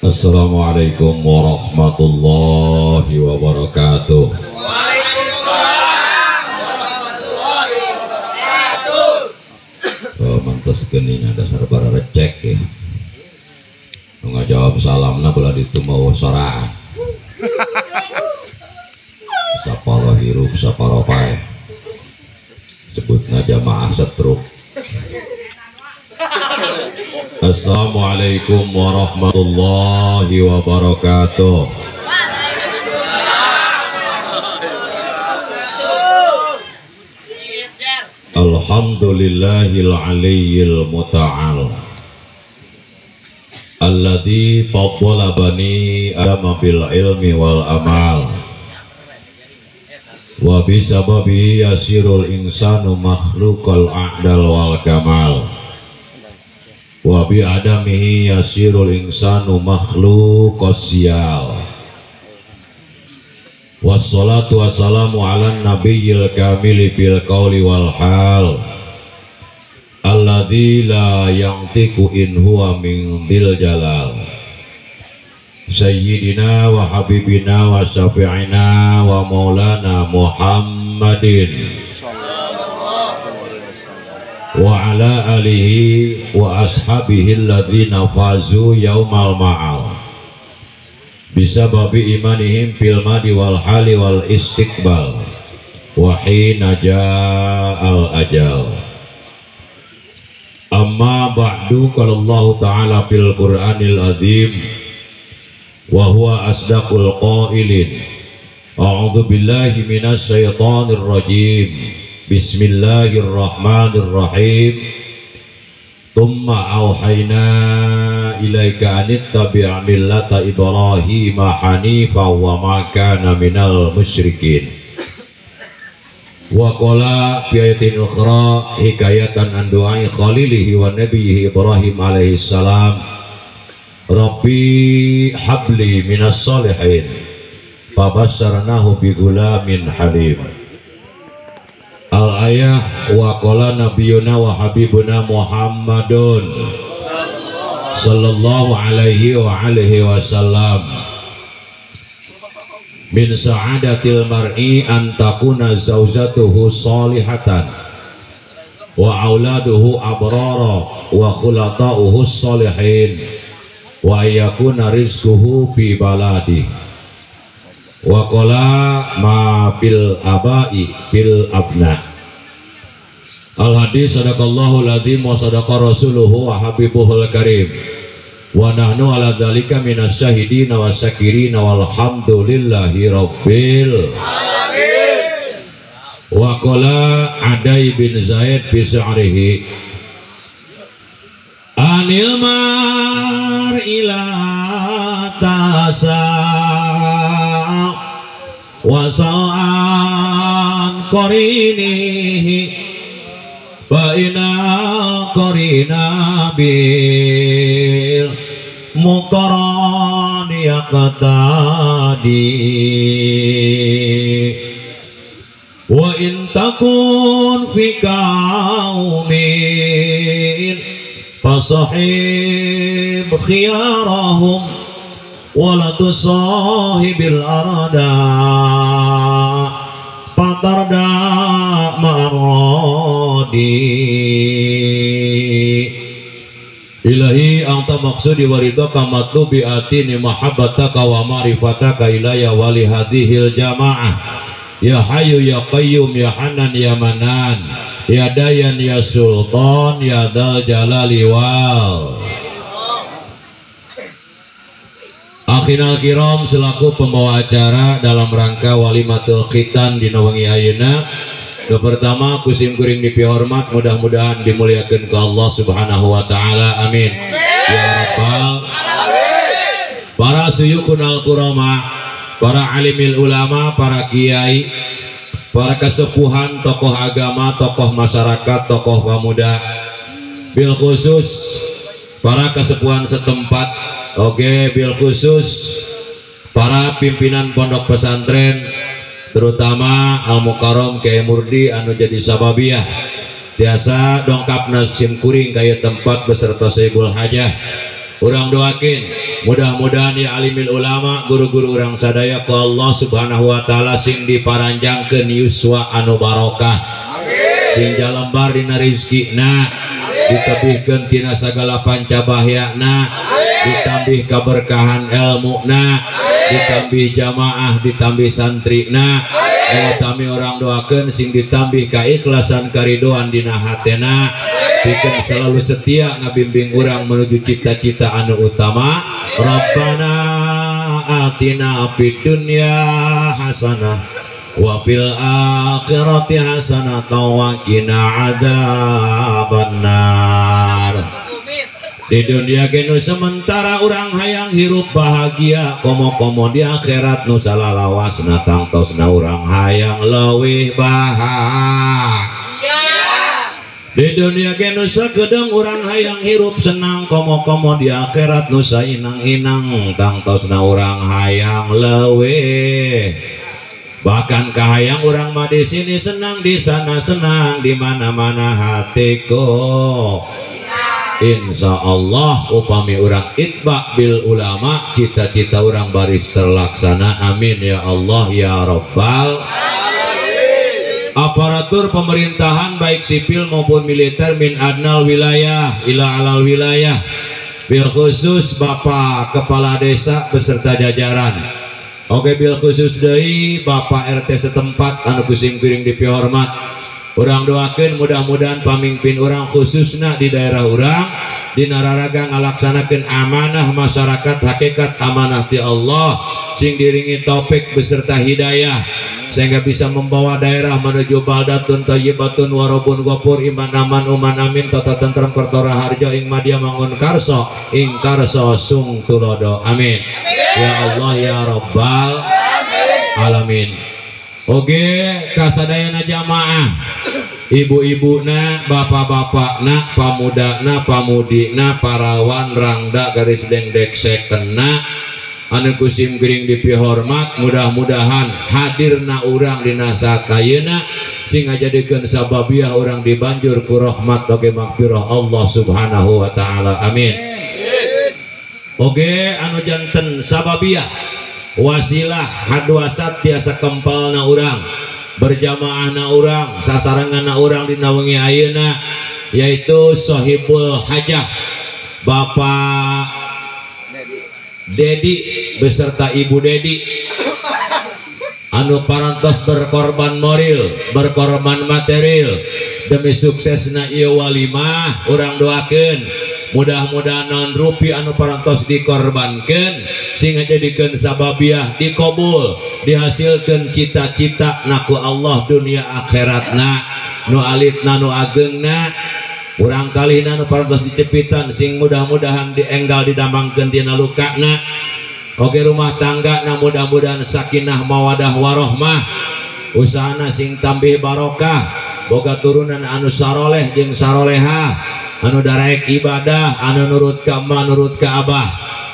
Assalamualaikum warahmatullahi wabarakatuh. Waalaikumsalam warahmatullahi wabarakatuh. Oh, mantas geuning dasar bara recek ya. Nu ngajawab salamna belah ditu mau soraan. Saparo hirup saparo paeh. Sebutna jamaah setruk. Assalamualaikum warahmatullahi wabarakatuh. Alhamdulillahil aliyyil muta'al alladzi faddala bani adama bil ilmi wal amal wa bisababi yasirul insanu makhluqal a'dal wal kamal wa bi adamihi yasirul insanu makhluqas siyal. Wassalatu wassalamu ala nabiyil kamili bil qawli wal hal alladzi la yantiqu in huwa min dzil jalal sayyidina wa habibina wa syafi'ina wa maulana Muhammadin wa ala alihi wa ashabihi alladzina fazu yaumal ma'al bisababi imanihim fil madi wal hali wal istiqbal wa hina ja'al ajal. Amma ba'du, qala Allah ta'ala fil Qur'anil azim wa huwa asdaqul qailin. A'udzu billahi minasy syaithanir rajim. Bismillahirrahmanirrahim. Thumma auhayna ilaika anittabi' millata Ibrahima hanifa wa ma kana minal musyrikin. Wa qala fi ayatin ukhra hikayatan an du'ai khalilihi wa nabiyhi Ibrahim alaihi salam, Rabbi habli minas salihin fabasyarnahu bi gulamin halim. Al-ayah wa qala nabiyuna wa habibuna Muhammadun sallallahu alaihi wa alihi wasallam, min sa'adatil mar'i an takuna zawjatuhu salihatan wa auladuhu abrara wa khulata'uhu salihin wa yakuna rizquhu fi baladi. Wa qala ma fil abai fil abna. Al hadis sadaqallahu alazim wa sadaqa rasuluhu wa habibuhul karim wa nahnu ala dzalika minasy syahidin wa syakirin walhamdulillahi rabbil alamin. Wa qala Adai bin Zaid fi sya'rihi, anil mar ila tasa wa sa'an qarinihi fa inal qarina bil muqarani yaqtadi wa in takun fi qaumin fasahib khiyarahum wala tusahibil arda patarda ma'radi. Ilahi anta maksudi waridaka matlubi atini mahabbataka wa ma'rifataka ilaya wali hadhil jamaah ya hayyu ya qayyum ya hanan ya manan ya dayan ya sultan ya dzal jalali wal. Akhinal kiram selaku pembawa acara dalam rangka walimatul khitan dina wengi ayeuna. Nu pertama kusim kuring dipihormat, mudah-mudahan dimuliakeun ku Allah Subhanahu wa taala, amin ya rabbal alamin. Para suyukunal kurama, para alimil ulama, para kiai, para kesepuhan, tokoh agama, tokoh masyarakat, tokoh pemuda, bil khusus para kesepuhan setempat, oke, bil khusus para pimpinan pondok pesantren, terutama Al Mukarram Kiai Murdi anu jadi sababiah tiasa dongkapna sim kuring kaya tempat beserta Saibul Hajah. Urang doakeun mudah-mudahan ya alimil ulama guru-guru urang sadaya ku Allah Subhanahu wa taala sing diparanjangkeun yuswa anu barokah. Sing jalembar dina rezekina, ditebihkeun tina sagala panca bahyana, ditambih kaberkahan elmuna, ditambih jamaah, ditambih santrina. Utami orang doakeun sing ditambih kaikhlasan karidoan dina hatena, pikeun selalu setia ngabimbing urang menuju cita-cita anu utama. Rabbana atina fid dunya hasanah wa fil akhirati hasanah wa qina adzabannar. Di dunia genu sementara urang hayang hirup bahagia, komo-komo di akhirat nu salalawasna tangtosna urang hayang leuwih bahagia. Di dunia genu sakedeung urang hayang hirup senang, komo-komo di akhirat nu sainang-inang tangtosna urang hayang leuwih. Bahkan kahayang urang mah di sini senang, di sana senang, di mana-mana hatiku. Insya Allah upami urang itba bil ulama, cita-cita urang baris terlaksana. Amin ya Allah ya Rabbal alamin. Aparatur pemerintahan baik sipil maupun militer min adnal wilayah ila alal wilayah, bil khusus Bapak Kepala Desa beserta jajaran. Oke, bil khusus deui Bapak RT setempat anu kusim kuring dipihormat. Urang doakeun mudah-mudahan pamimpin urang khususna di daerah urang dina raraga ngalaksanakeun amanah masyarakat, hakikat amanah ti Allah sing diringi taufik beserta hidayah sehingga bisa membawa daerah menuju baldatun thayyibatun warabun ghafur iman aman uman amin tata tentrem kertora harjo ing madya mangun karso ing karso sung tulodo. Amin ya Allah ya Rabbal alamin. Oke, kasadayana jamaah, ibu-ibu na, bapak-bapak na, pamuda na, pamudi na, parawan rangda garis dengdek sekena anu kusim gering dipihormat, mudah-mudahan hadirna urang dina saat ayeuna sing ngajadikeun sababiah urang dibanjur ku rahmat oge magfirah Allah Subhanahu wa taala. Amin. Oge anu janten sababiah wasilah hadwasat tiasa kempalna urang berjamaah na urang sasarengan na urang dina wengi ayeuna, yaitu Sohibul Hajah Bapak Dedi beserta Ibu Dedi anu parantos berkorban moral, berkorban material demi suksesna ieu walimah. Urang doakeun mudah-mudahan naon rupi anu parantos dikorbankeun sing ngajadikeun sababiah dikobul, dihasilkeun cita-cita naku Allah dunia akhiratna nu alitna nu agengna. Urang kalihna nu parantos dicepitan sing mudah-mudahan dienggal didamangkeun tina lukana. Oke, rumah tangga na mudah-mudahan sakinah mawadah warohmah, usahana sing tambih barokah, boga turunan anu saroleh jeung sarolehah, anu daraek ibadah, anu nurut ka emak nurut ka abah,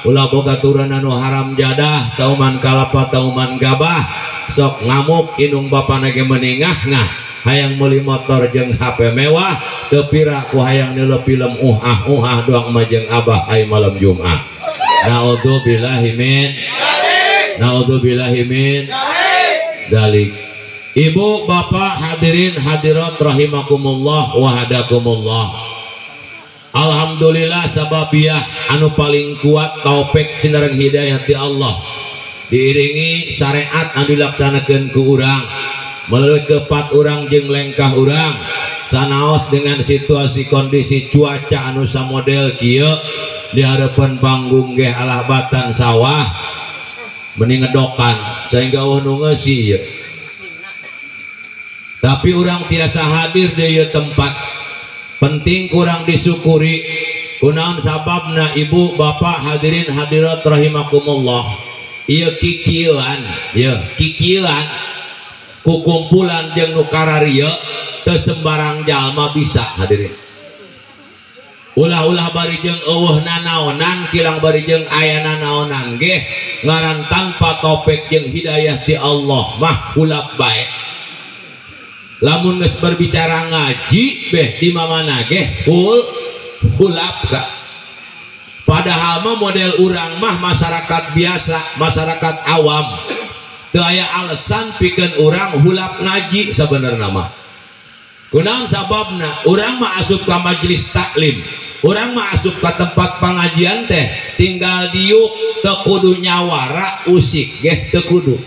ulah boga turunan anu haram jadah, tauman kalapa tauman gabah, sok ngamuk inung bapana ge meningah ngah, hayang meuli motor jeung HP mewah, teu pira ku hayang nileup film uhah uhah doang mah jeung abah ai malam Jumat. Naudzubillahi min naudzubillahi min dzalik. Ibu bapak hadirin hadirat rahimakumullah wa hadakumullah. Alhamdulillah sababiah anu paling kuat taufik cinareng hidayah ti Allah, diiringi syariat anu dilaksanakeun ku urang melalui kepat urang jeung lengkah urang sanaos dengan situasi kondisi cuaca anu samodel kieu di hadapan panggung geh alah batan sawah mending ngedokan sehingga eueuh nu ngeusi ieu. Tapi urang tiasa hadir di ieu tempat penting kurang disyukuri kunaon sababna ibu bapak hadirin hadirat rahimakumullah, ieu kikieuan, ieu kikieuan kukumpulan jeung nu kararieu teu sembarang jalma bisa hadirin. Ulah-ulah bari jeung eueuh nanaonan kilang bari jeung aya nanaonan geh ngaran tanpa taufik jeung hidayah ti Allah mah hulap bae. Lamun geus berbicara ngaji beh di mamana geh hulap ka. Padahal mah model urang mah masyarakat biasa, masyarakat awam. Teu aya alasan pikeun urang hulap ngaji sabenerna mah. Kunaon sababna? Urang mah asup ka majelis taklim, urang mah asup ka tempat pengajian teh tinggal diuk, teu kudu nyawara usik geh teu kudu.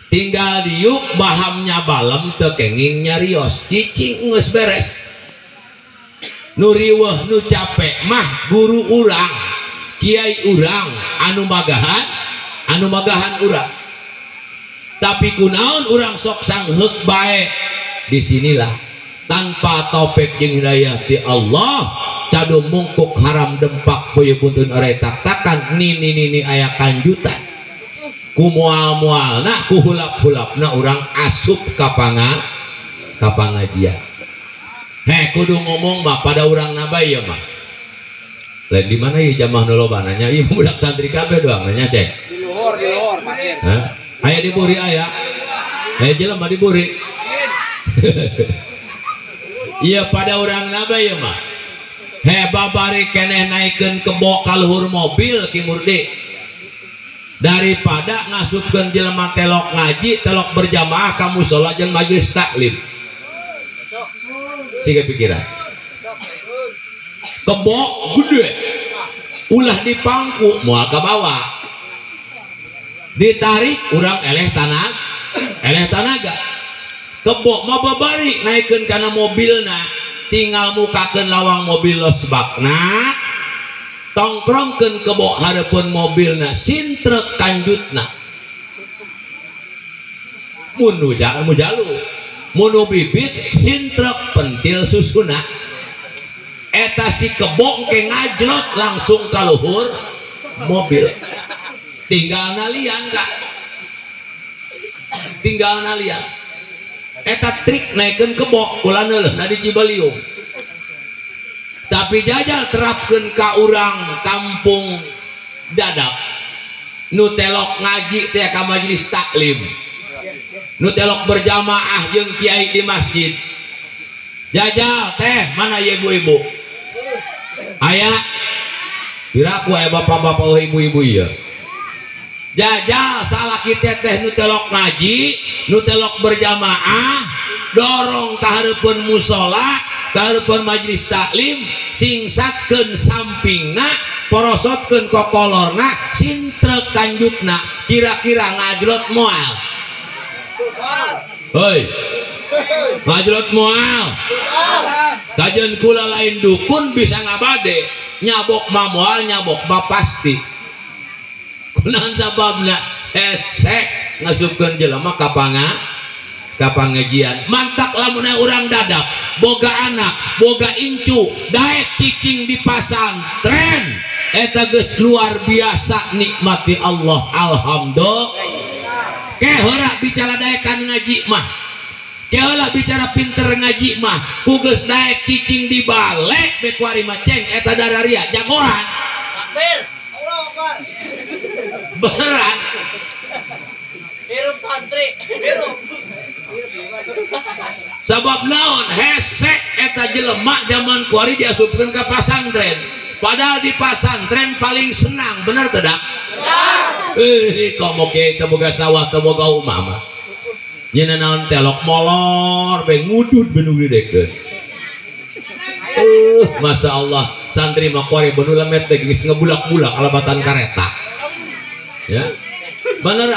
Tinggal diuk bahamnya balem teu kenging nyarios, cicing geus beres. Nu riweuh nu capek mah guru urang, kiai urang anu magahan urang. Tapi kunaon urang sok sangheuk bae. Disinilah tanpa taufik jeung hidayah ti Allah cadu mungkuk haram dempak puyuh buntun orai tak-takan nini nini aya kanjutan. Ku mual-mualna ku hulap-hulapna urang asup ka pangajian. Heh kudu ngomong mah pada urang nabay ya mah. Lain di mana ieu jamaah nu loba nanya ieu budak santri kabeh doang nanya cek. Di luhur pasir. Hah? Aya di buri aya. Aya jelema di buri. Iya pada urang nabay ya mah. Heh babari keneh naikeun kebo ka luhur mobil Ki Murdi. Daripada ngasupkeun jelema telok ngaji, telok berjamaah ka musala jeung majelis taklim. Siga pikiran. Kebo gede ulah dipangku moal ka bawah. Ditarik urang eleh tanaga. Kebo mah babari naikeun kana mobilna, tinggal mukakeun lawang mobil los bakna, tongkrongkeun kebo hareupeun mobilna, sintrek kanjutna. Mun nu jalu, mun nu bibit sintrek pentil susuna. Eta si kebo engke ngajlot langsung ka luhur mobil. Tinggal nalian kak, tinggal nalian. Eta trik naikeun kebo ulah neuleuhna di Cibaliung. Tapi jajal terapkeun ka urang kampung Dadap nu telok ngaji teh ka majelis taklim, nu telok berjamaah jeung kiai di masjid. Jajal teh mana ya ibu-ibu? Aya piraku aya bapak-bapak ibu-ibu ieu. Jajal salaki teteh nu telok ngaji, nu telok berjamaah, dorong ka hareupeun musala, ka hareupeun majelis taklim, singsatkeun sampingna, porosotkeun kokolorna, sintrek kanjutna, kira-kira ngajlot moal. Hoi. Ngajlot moal. Kajeun kula lain dukun bisa ngabade, nyabok mah moal, nyabok mah pasti. Kunaon sababna? Hesek ngasupkeun jelema ka pangajian. Mantak lamun urang Dadap, boga anak, boga incu, daek cicing di pasantren, eta geus luar biasa nikmati Allah. Alhamdulillah. Ke heula bicara daekan ngaji mah, ke heula bicara pinter ngaji mah, ku geus daek cicing di balik be kuari mah ceng eta dararia jagoan. Takbir. Allahu Akbar. Beneran. Hirup santri. Hirup. Sabab naon hesek eta jelema zaman kuari diasupkeun ka pasantren. Padahal di pasantren paling senang, bener teu dak? Bener. Komo kiai teu boga sawah, teu boga umah mah. Nyeuna naon telok molor be ngudud be nu didekeun. Masya Allah, santri mah kuari benu lemet teh geus ngebulak-bulak alabatan kareta. Ya. Bener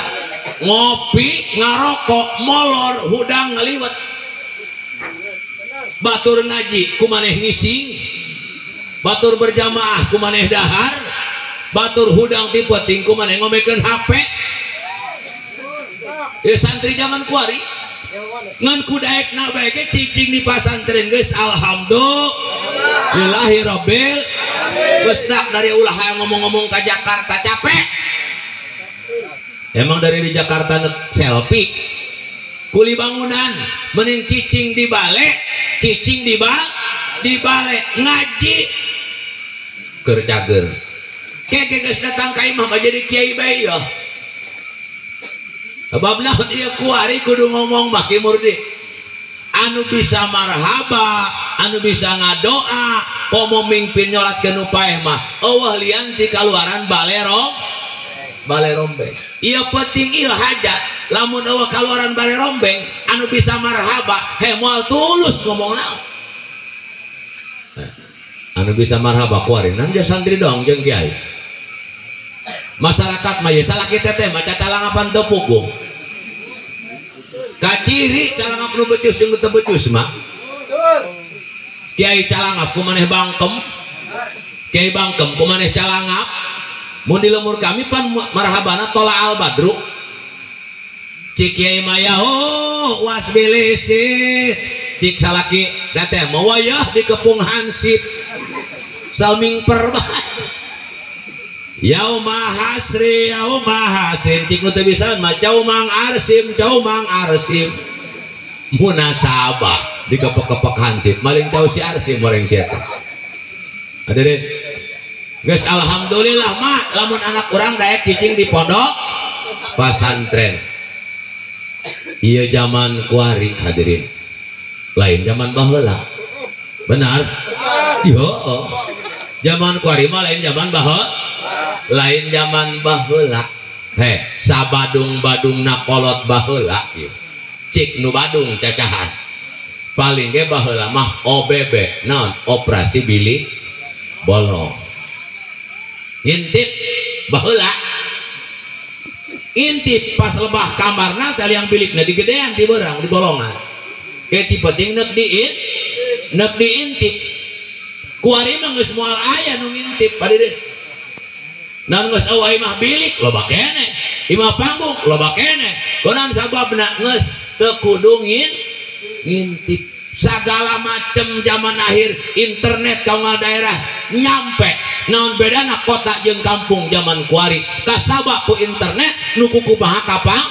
ngopi, ngarokok, molor, hudang ngaliwet. Batur ngaji ku maneh ngising, batur berjamaah ku maneh dahar, batur hudang ti peuting ku maneh ngomekeun HP. Ya santri zaman kuari ngan ku daekna bae ge cicing di pasantren geus alhamdulillahi rabbil geus dak dari ulah hayang ngomong-ngomong ka Jakarta capek. Emang dari di Jakarta selfie kuli bangunan mending cicing di balik, cicing di balik ngaji keur cager. Keke geus datang ka imah mah jadi kiai bae yeuh. Sebab naon ieu kuari kudu ngomong mah Ki Murdi. Anu bisa marhaba, anu bisa ngadoa, Komo mingpin nyolatkeun nu paeh mah eueuh lian ti kaluaran bale rombeng. Ieu penting ieu hajat. Lamun eueuh kaluaran bale rombeng anu bisa marhaba he moal tulus ngomong naon. Anu bisa marhaba kuari nan dia santri dong jeung kiai. Masyarakat mah ye salaki teteh mah cacalangapan teu puguh. Kaciri calangap nu becus jeung nu teu becus mah. Kiai calangap ku maneh bangkem. Kiai bangkem ku maneh calangap. Mun di lemur kami pan marhabana tola al badru. Cik kiai mah yaho wasbilisit. Cik salaki teteh mah wayah dikepung hansip. Salming perbahan. Yauma hasri yauma hasim cik nu teu bisa mah caumang arsim caumang arsim. Munasabah dikepek-kepek hansip maling tahu si arsim goreng si eta. Hadirin geus alhamdulillah mah lamun anak urang daek cicing di pondok pasantren. Ieu zaman kuari hadirin. Lain zaman baheula. Benar? Iya. Zaman kuari mah lain zaman baheula. Lain zaman baheula. Heh, sabadung-badungna kolot baheula ieu. Cik nu badung cacahan. Paling ge baheula mah OBB, naon? Operasi bilik bolong. Ngintip baheula. Intip pas lebah kamarna teh liang bilikna digedean ti beurang di bolongan. Ke ti penting neuk diintip. Kuari mah geus moal aya nu ngintip hadirin. Naon geus eueuh imah bilik loba keneh, imah panggung loba keneh. Kunaon sababna geus teu kudu ngintip. Sagala macem zaman akhir internet kaungal daerah nyampe. Naon bedana kota jeung kampung zaman kuari kasabak ku internet nu kumaha kapang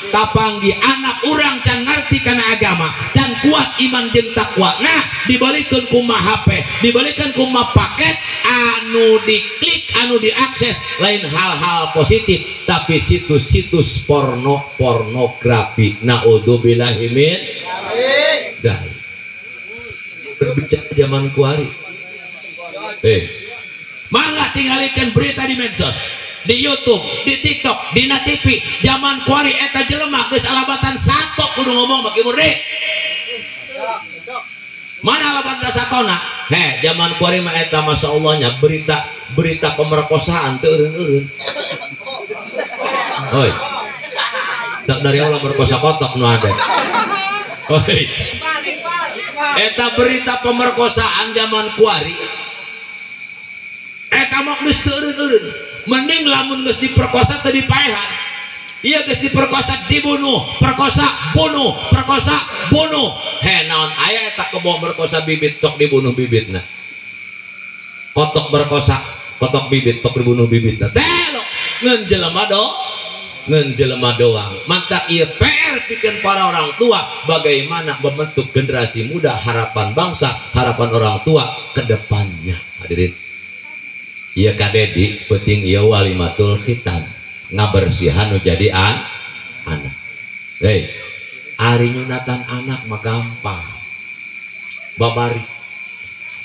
kapanggi anak urang can ngarti kana agama, can kuat iman jeung takwa. Nah, dibalikeun kumaha HP, dibalikeun kumaha paket anu diklik, anu diakses lain hal-hal positif, tapi situs-situs porno pornografi. Naudzubillahi min dzalik. Berbicara zaman kuari. Mangga tinggalikan berita di medsos, di YouTube, di TikTok, di TV. Zaman kuari eta jelema geus alabatan sato kudu ngomong bagi murid. Mana alabatan satona? Heh, zaman kuari mah eta masyaallah berita berita pemerkosaan teu eureun-eureun. Oi. Tak dari Allah merkosa kotok nu ada. Oi. Eta berita pemerkosaan zaman kuari. Eta mah geus teu eureun-eureun. Mending lamun geus diperkosa teu dipaehan. Ieu geus diperkosa dibunuh, perkosa bunuh, perkosa bunuh. He naon aya eta kebo merkosa bibit sok dibunuh bibitna. Kotok merkosa, kotok bibit tok dibunuh bibitna. Telok ngeun jelema do, ngeun jelema doang. Mantak ieu PR pikeun para orang tua bagaimana membentuk generasi muda harapan bangsa, harapan orang tua ke depannya. Hadirin. Ieu ka Dedi penting ieu walimatul khitan ngabersihan nu jadi anak. Hei, ari nyunatan anak mah gampang. Babari.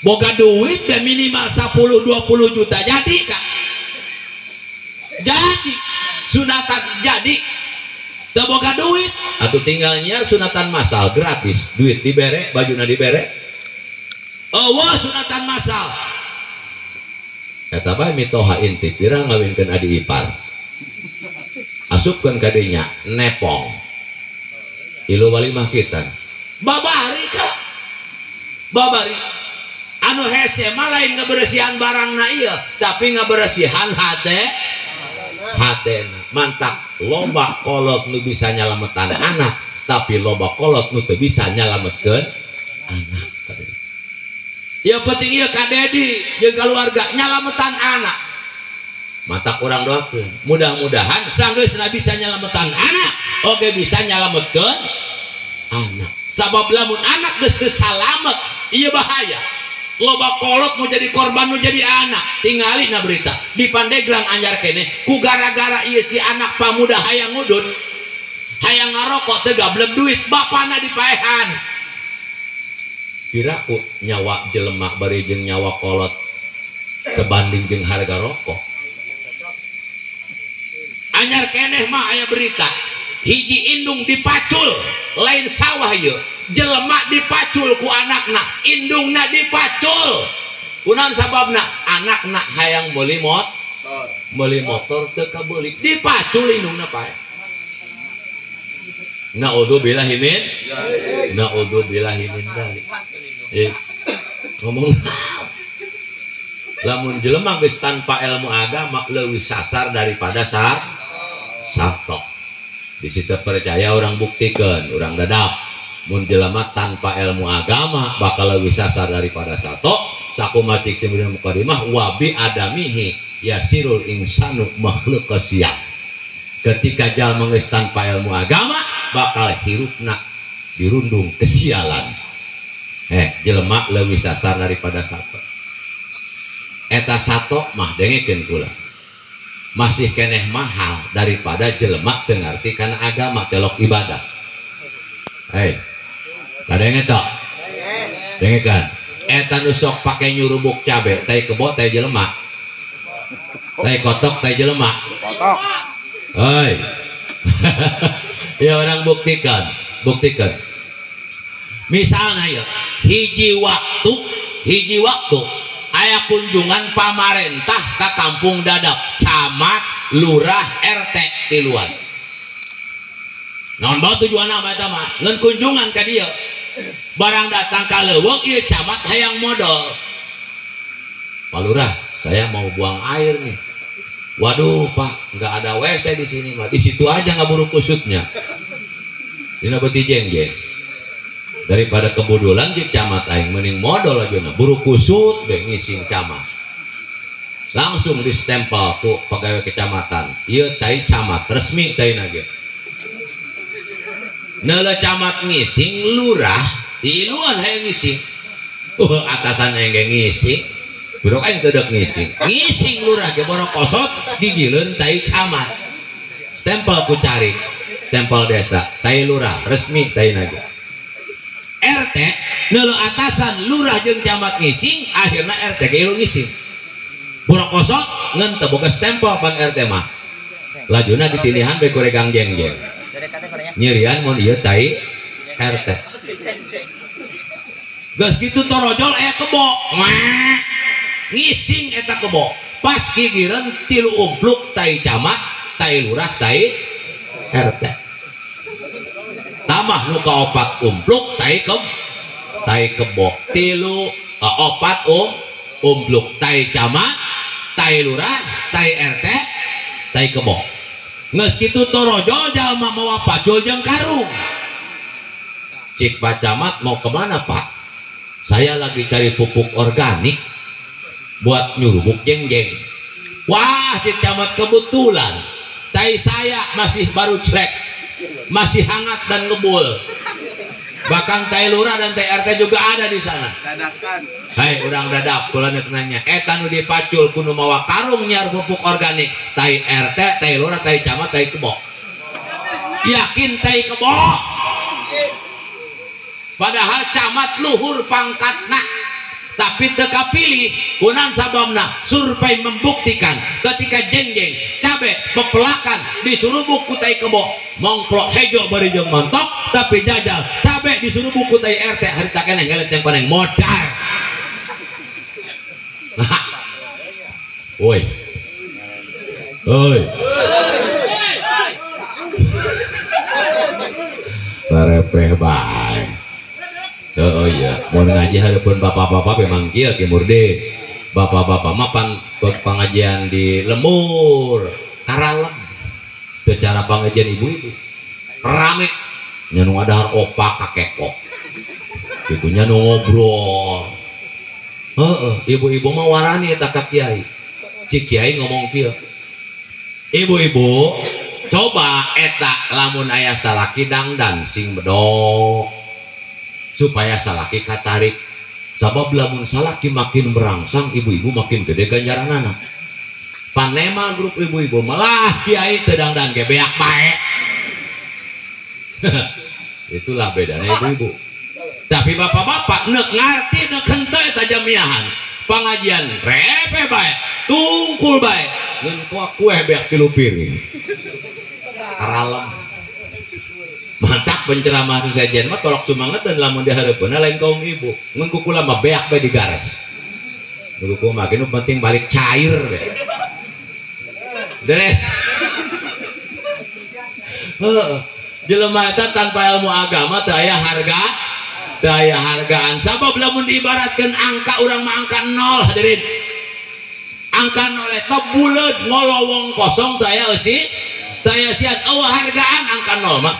Boga duit ya minimal 10-20 juta jadi kak. Jadi sunatan jadi. Teu boga duit atuh tinggal nyiar sunatan masal gratis. Duit dibere, bajuna dibere. Eueuh sunatan masal. Eta bae mitoha intip pira ngawinkeun adi ipar. Asupkeun ka dinya nepong. Ilu walimah kita. Babari ka. Babari. Anu hese mah lain ngebersihan barangna ieu, tapi ngebersihan hate hatena. Mantak loba kolot nu bisa nyalametan anak, tapi loba kolot nu teu bisa nyalametkeun anak. Ya penting ieu ka Dedi jeung keluarga nyalametan anak. Mata kurang doakeun. Mudah-mudahan sanggeusna bisa nyalametan anak, oge bisa nyalametkeun anak. Sabab lamun anak geus teu salamet, ieu bahaya. Loba kolot nu jadi korban nu jadi anak. Tingali na berita di Pandeglang anyar keneh ku gara-gara ieu si anak pamuda hayang ngudut, hayang ngarokok teu gablek duit, bapana dipaehan. Piraku nyawa jelema bari jeung nyawa kolot sebanding jeung harga rokok. Anyar keneh mah aya berita hiji indung dipacul lain sawah ieu jelema dipacul ku anakna, indungna dipacul. Kunaon sababna? Anakna hayang meuli motor, meuli motor teu kabeuli, dipacul indungna pae. Naudzubillahi min naudzubillahi min dzalik. Ngomong lamun jelema geus tanpa ilmu agama leuwih sasar daripada sato. Di situ percaya orang buktikan, orang dadap. Mun jelema tanpa ilmu agama bakal leuwih sasar daripada sato. Sakumaha cik simeureun mukadimah wabi adamihi yasirul insanu makhluk siap. Ketika jalma geus tanpa ilmu agama bakal hirupna dirundung kesialan. Jelema leuwih sasar daripada sato. Eta sato mah dengekeun kula. Masih keneh mahal daripada jelema teu ngarti kana agama telok ibadah. Hei, kadenge tok? Dengekeun. Eta nu sok pake nyurubuk cabe, tai kebo tai jelema. Tai kotok tai jelema. Kotok. Hei. Ya orang buktikan, buktikan. Misalnya ya, hiji waktu aya kunjungan pamarentah ke kampung Dadap, camat, lurah, RT tiluan. Naon bae tujuanna mah eta mah? Ngeun kunjungan ka dieu. Barang datang ka leuweung ieu camat hayang modal. Pak Lurah, saya mau buang air nih. Waduh, Pak, nggak ada WC di sini mah. Di situ aja nggak buru kusutnya. Dina beuti jengjeng. Daripada kebodolan jeung camat aing mending modal aja na buru kusut ge ngising camat. Langsung distempel ku pegawai kecamatan. Ieu tai camat resmi tai na ge. Neuleuh camat ngising lurah diiluan hayang ngising. Atasan aing ge ngising. Buruk aing teu deuk ngising. Ngising lurah ge borokosot gigileun tai camat. Stempel ku cari, stempel desa, tai lurah resmi tai na ge. RT neuleuh atasan lurah jeung camat ngising, akhirna RT ge ilu ngising. Borokosot ngan teu boga stempel pan RT mah. Lajuna ditilihan bae kuregang jengjeng. Nyirian mun ieu tai RT. Geus kitu torojol aya kebo. Ngising eta kebo. Pas gigireun tilu umpluk tai camat, tai lurah, tai RT. Tambah nu kaopat umpluk tai kebo. Tilu opat umpluk tai camat, tai lurah, tai RT, tai kebo. Geus kitu torojol jalma mawa pacul jeung karung. Cik Pak Camat mau kemana Pak? Saya lagi cari pupuk organik buat nyurubuk jengjeng. Wah, cik camat kebetulan tai saya masih baru celek, masih hangat dan ngebul. Bahkan tai lurah dan tai RT juga ada di sana. Dadakan. Hai, urang dadap kula neuk nanya. Eta nu dipacul kudu mawa karung nyiar pupuk organik. Tai RT, tai lurah, tai camat, tai kebo. Yakin tai kebo? Padahal camat luhur pangkatna, tapi teu kapilih. Kunaon sababna? Survei membuktikan ketika jengjeng cabe pepelakan disurubuk ku tai kebo, mongklok hejo bari jeung montok, tapi jajal cabe disurubuk ku tai RT harita keneh ngelet yang koneng modal. Woi. Woi. Tarepeh bae. Oh iya, mau ngaji hareupeun bapak-bapak memang kieu Ki Murdi. Bapak-bapak mah pan pengajian di lembur, karalem. Teu cara pengajian ibu-ibu. Rame nya nu ngadahar opak kakekok. Kitu nya nu ngobrol. Heeh, ibu-ibu mah warani eta ka kiai. Cik kiai ngomong kieu. Ibu-ibu, coba eta lamun aya salaki dangdan sing bedok supaya salaki katarik. Sabab lamun salaki makin merangsang, ibu-ibu makin gede ganjaranana. Panema grup ibu-ibu malah kiai teu dangdan ge beak bae. Itulah bedanya ibu-ibu. Tapi bapak-bapak nek ngarti nek henteu eta jamiahan. Pengajian repe bae, tungkul bae, ngeun kue beak 3 piring. Karalem. Mantak penceramah nu sejen mah tolak sumangeteun lamun dihareupeunna lain kaum ibu. Ngeun ku kula mah beak bae digares. Nu kumaha ge nu penting balik cair we. Dere. Heuh, jelema eta tanpa ilmu agama teu aya harga, teu aya hargaan. Sabab lamun diibaratkeun angka urang mah angka 0 hadirin. Angka 0 eta buleud ngolowong kosong teu aya eusi, teu aya sian eueuh hargaan angka 0 mah.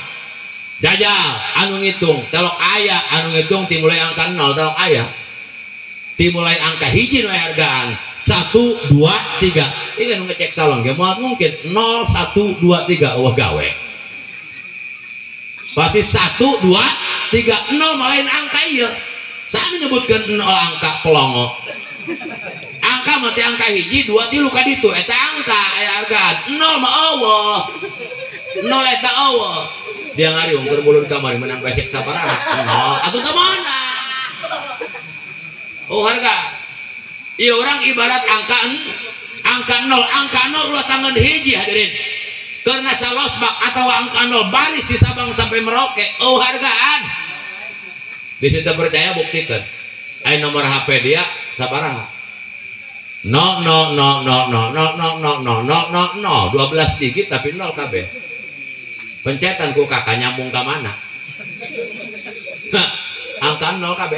Jajal anu ngitung telok aya anu ngitung timulai angka 0 telok aya. Timulai angka hiji nu aya hargaan 1 2 3. Ieu nu ngecek salon ge moal mungkin 0 1 2 3 eueuh gawe. Berarti 1 2 3 0 mah lain angka ieu. Saha nyebutkeun 0 angka pelongo. Angka mah teh angka hiji 2 3 ka ditu eta angka aya hargaan. 0 mah eueuh. 0 eta eueuh. Dia ngariung keur mulun kamari menang besek sabaraha 0 atuh teu mana. Oh harga. Ieu urang ibarat angka angka 0, angka 0 ulah tangan hiji hadirin. Karena salosbak atau angka 0 baris di Sabang sampai Merauke, oh hargaan. Bisa percaya buktikan. Ai nomor HP dia sabaraha? 0 0 0 0 0 0 0 0 0 0 0 0 12 digit tapi 0 KB. Pencetan ku kakak nyambung ka mana? Nah, angka 0 KB.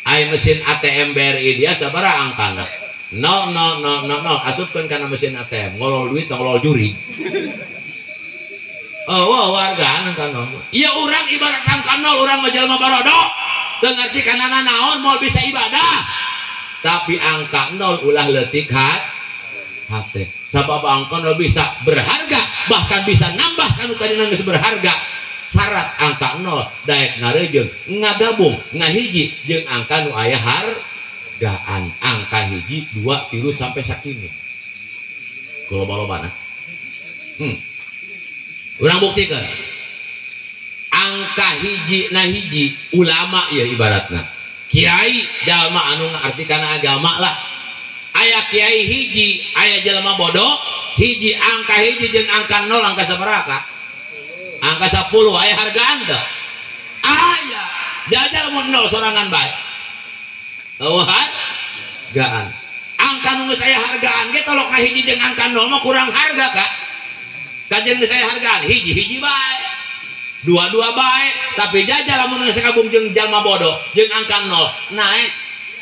Ai mesin ATM BRI dia sabaraha angkana? 0 0 0 0 0 asupkeun kana mesin ATM ngolol duit ngolol juri. Oh, wow, hargaan angka 0. Ieu urang ibarat angka 0 urang mah jelema barodo. Teu ngarti kana naon moal bisa ibadah. Tapi angka 0 ulah leutik hate. Sabab angka 0 bisa berharga, bahkan bisa nambah kanu tadi geus berharga. Syarat angka 0 daek ngarejeung, ngagabung, ngahiji jeung angka nu aya hargaan. Angka hiji, 2, 3 sampai sakini. Kuloba-lobana. Urang buktikan. Angka hiji na hiji ulama ya ibaratna. Kiai jalma anu ngarti kana agama lah. Aya kiai hiji, aya jalma bodoh, hiji angka hiji jeung angka 0 angka sabaraha? Angka 10 aya hargaan teu? Aya. Jajal mun 0 sorangan bae. Eueuh hargaan. Angka nu geus aya hargaan ge tolok ngahiji jeung angka 0 mah kurang harga, Kak. Kajeun geus aya hargaan hiji-hiji bae. Dua-dua bae, tapi jajal lamun geus gabung jeung jalma bodoh jeung angka 0 naik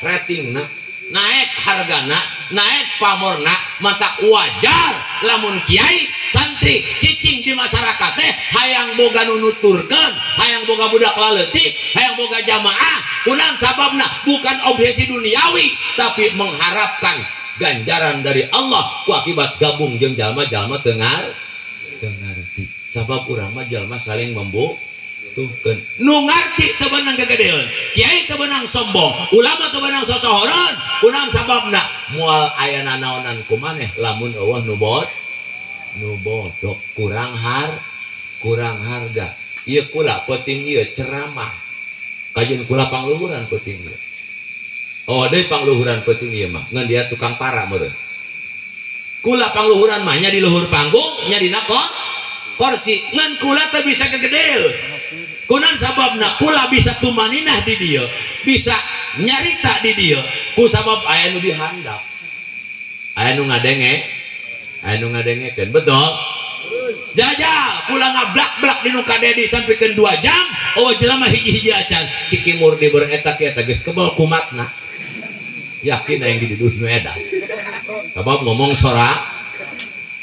ratingna, naik hargana, naik pamorna, mata wajar lamun kiai santri cicing di masyarakat teh hayang boga nu nuturkeun, hayang boga budak laleutik, hayang boga jamaah, kunaon sababna bukan obsesi duniawi tapi mengharapkan ganjaran dari Allah ku akibat gabung jeung jalma-jalma teu ngarti. Sabab urang mah jalma saling membutuhkeun. Nu ngarti teu beunang gegedeun, kiai teu beunang sombong, ulama teu beunang sosohoreun, kunaon sababna moal aya nanaonan ku maneh lamun eueuh nu bodoh, kurang harga. Ieu kula penting ieu ceramah. Kajeun kula pangluhuran penting ieu. Oh deui pangluhuran penting ieu mah, ngan dia tukang para meureun. Kula pangluhuran mah nya di luhur panggung, nya dina kursi, ngan kula teu bisa gegedeun. Kunaon sababna kula bisa tumaninah di dieu, bisa nyarita di dieu ku sabab aya nu dihandap. Aya nu ngadenge, aya nu ngadengekeun, betul? Jajal kula ngablak-blak di nu ka Dedi sampikeun 2 jam, eueuh jelema hiji-hiji acan cikimur di bereta kieu teh geus kebel kumatna. Yakin aing di dieu nu edan. Sabab ngomong sora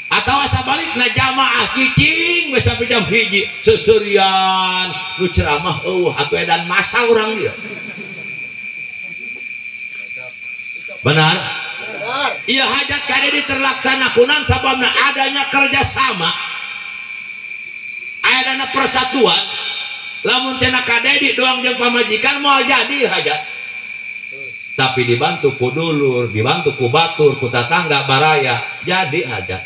atawa sabalikna jamaah cicing we sampai jam 1 seserian nu ceramah eueuh atuh edan masal urang dieu. Benar? Iya hajat ka Dedi terlaksana kunaon sababna adanya kerjasama, adana persatuan. Lamun cenah ka Dedi doang jeung pamajikan moal jadi hajat, tapi dibantu ku dulur, dibantu ku batur, ku tatangga baraya, jadi hajat.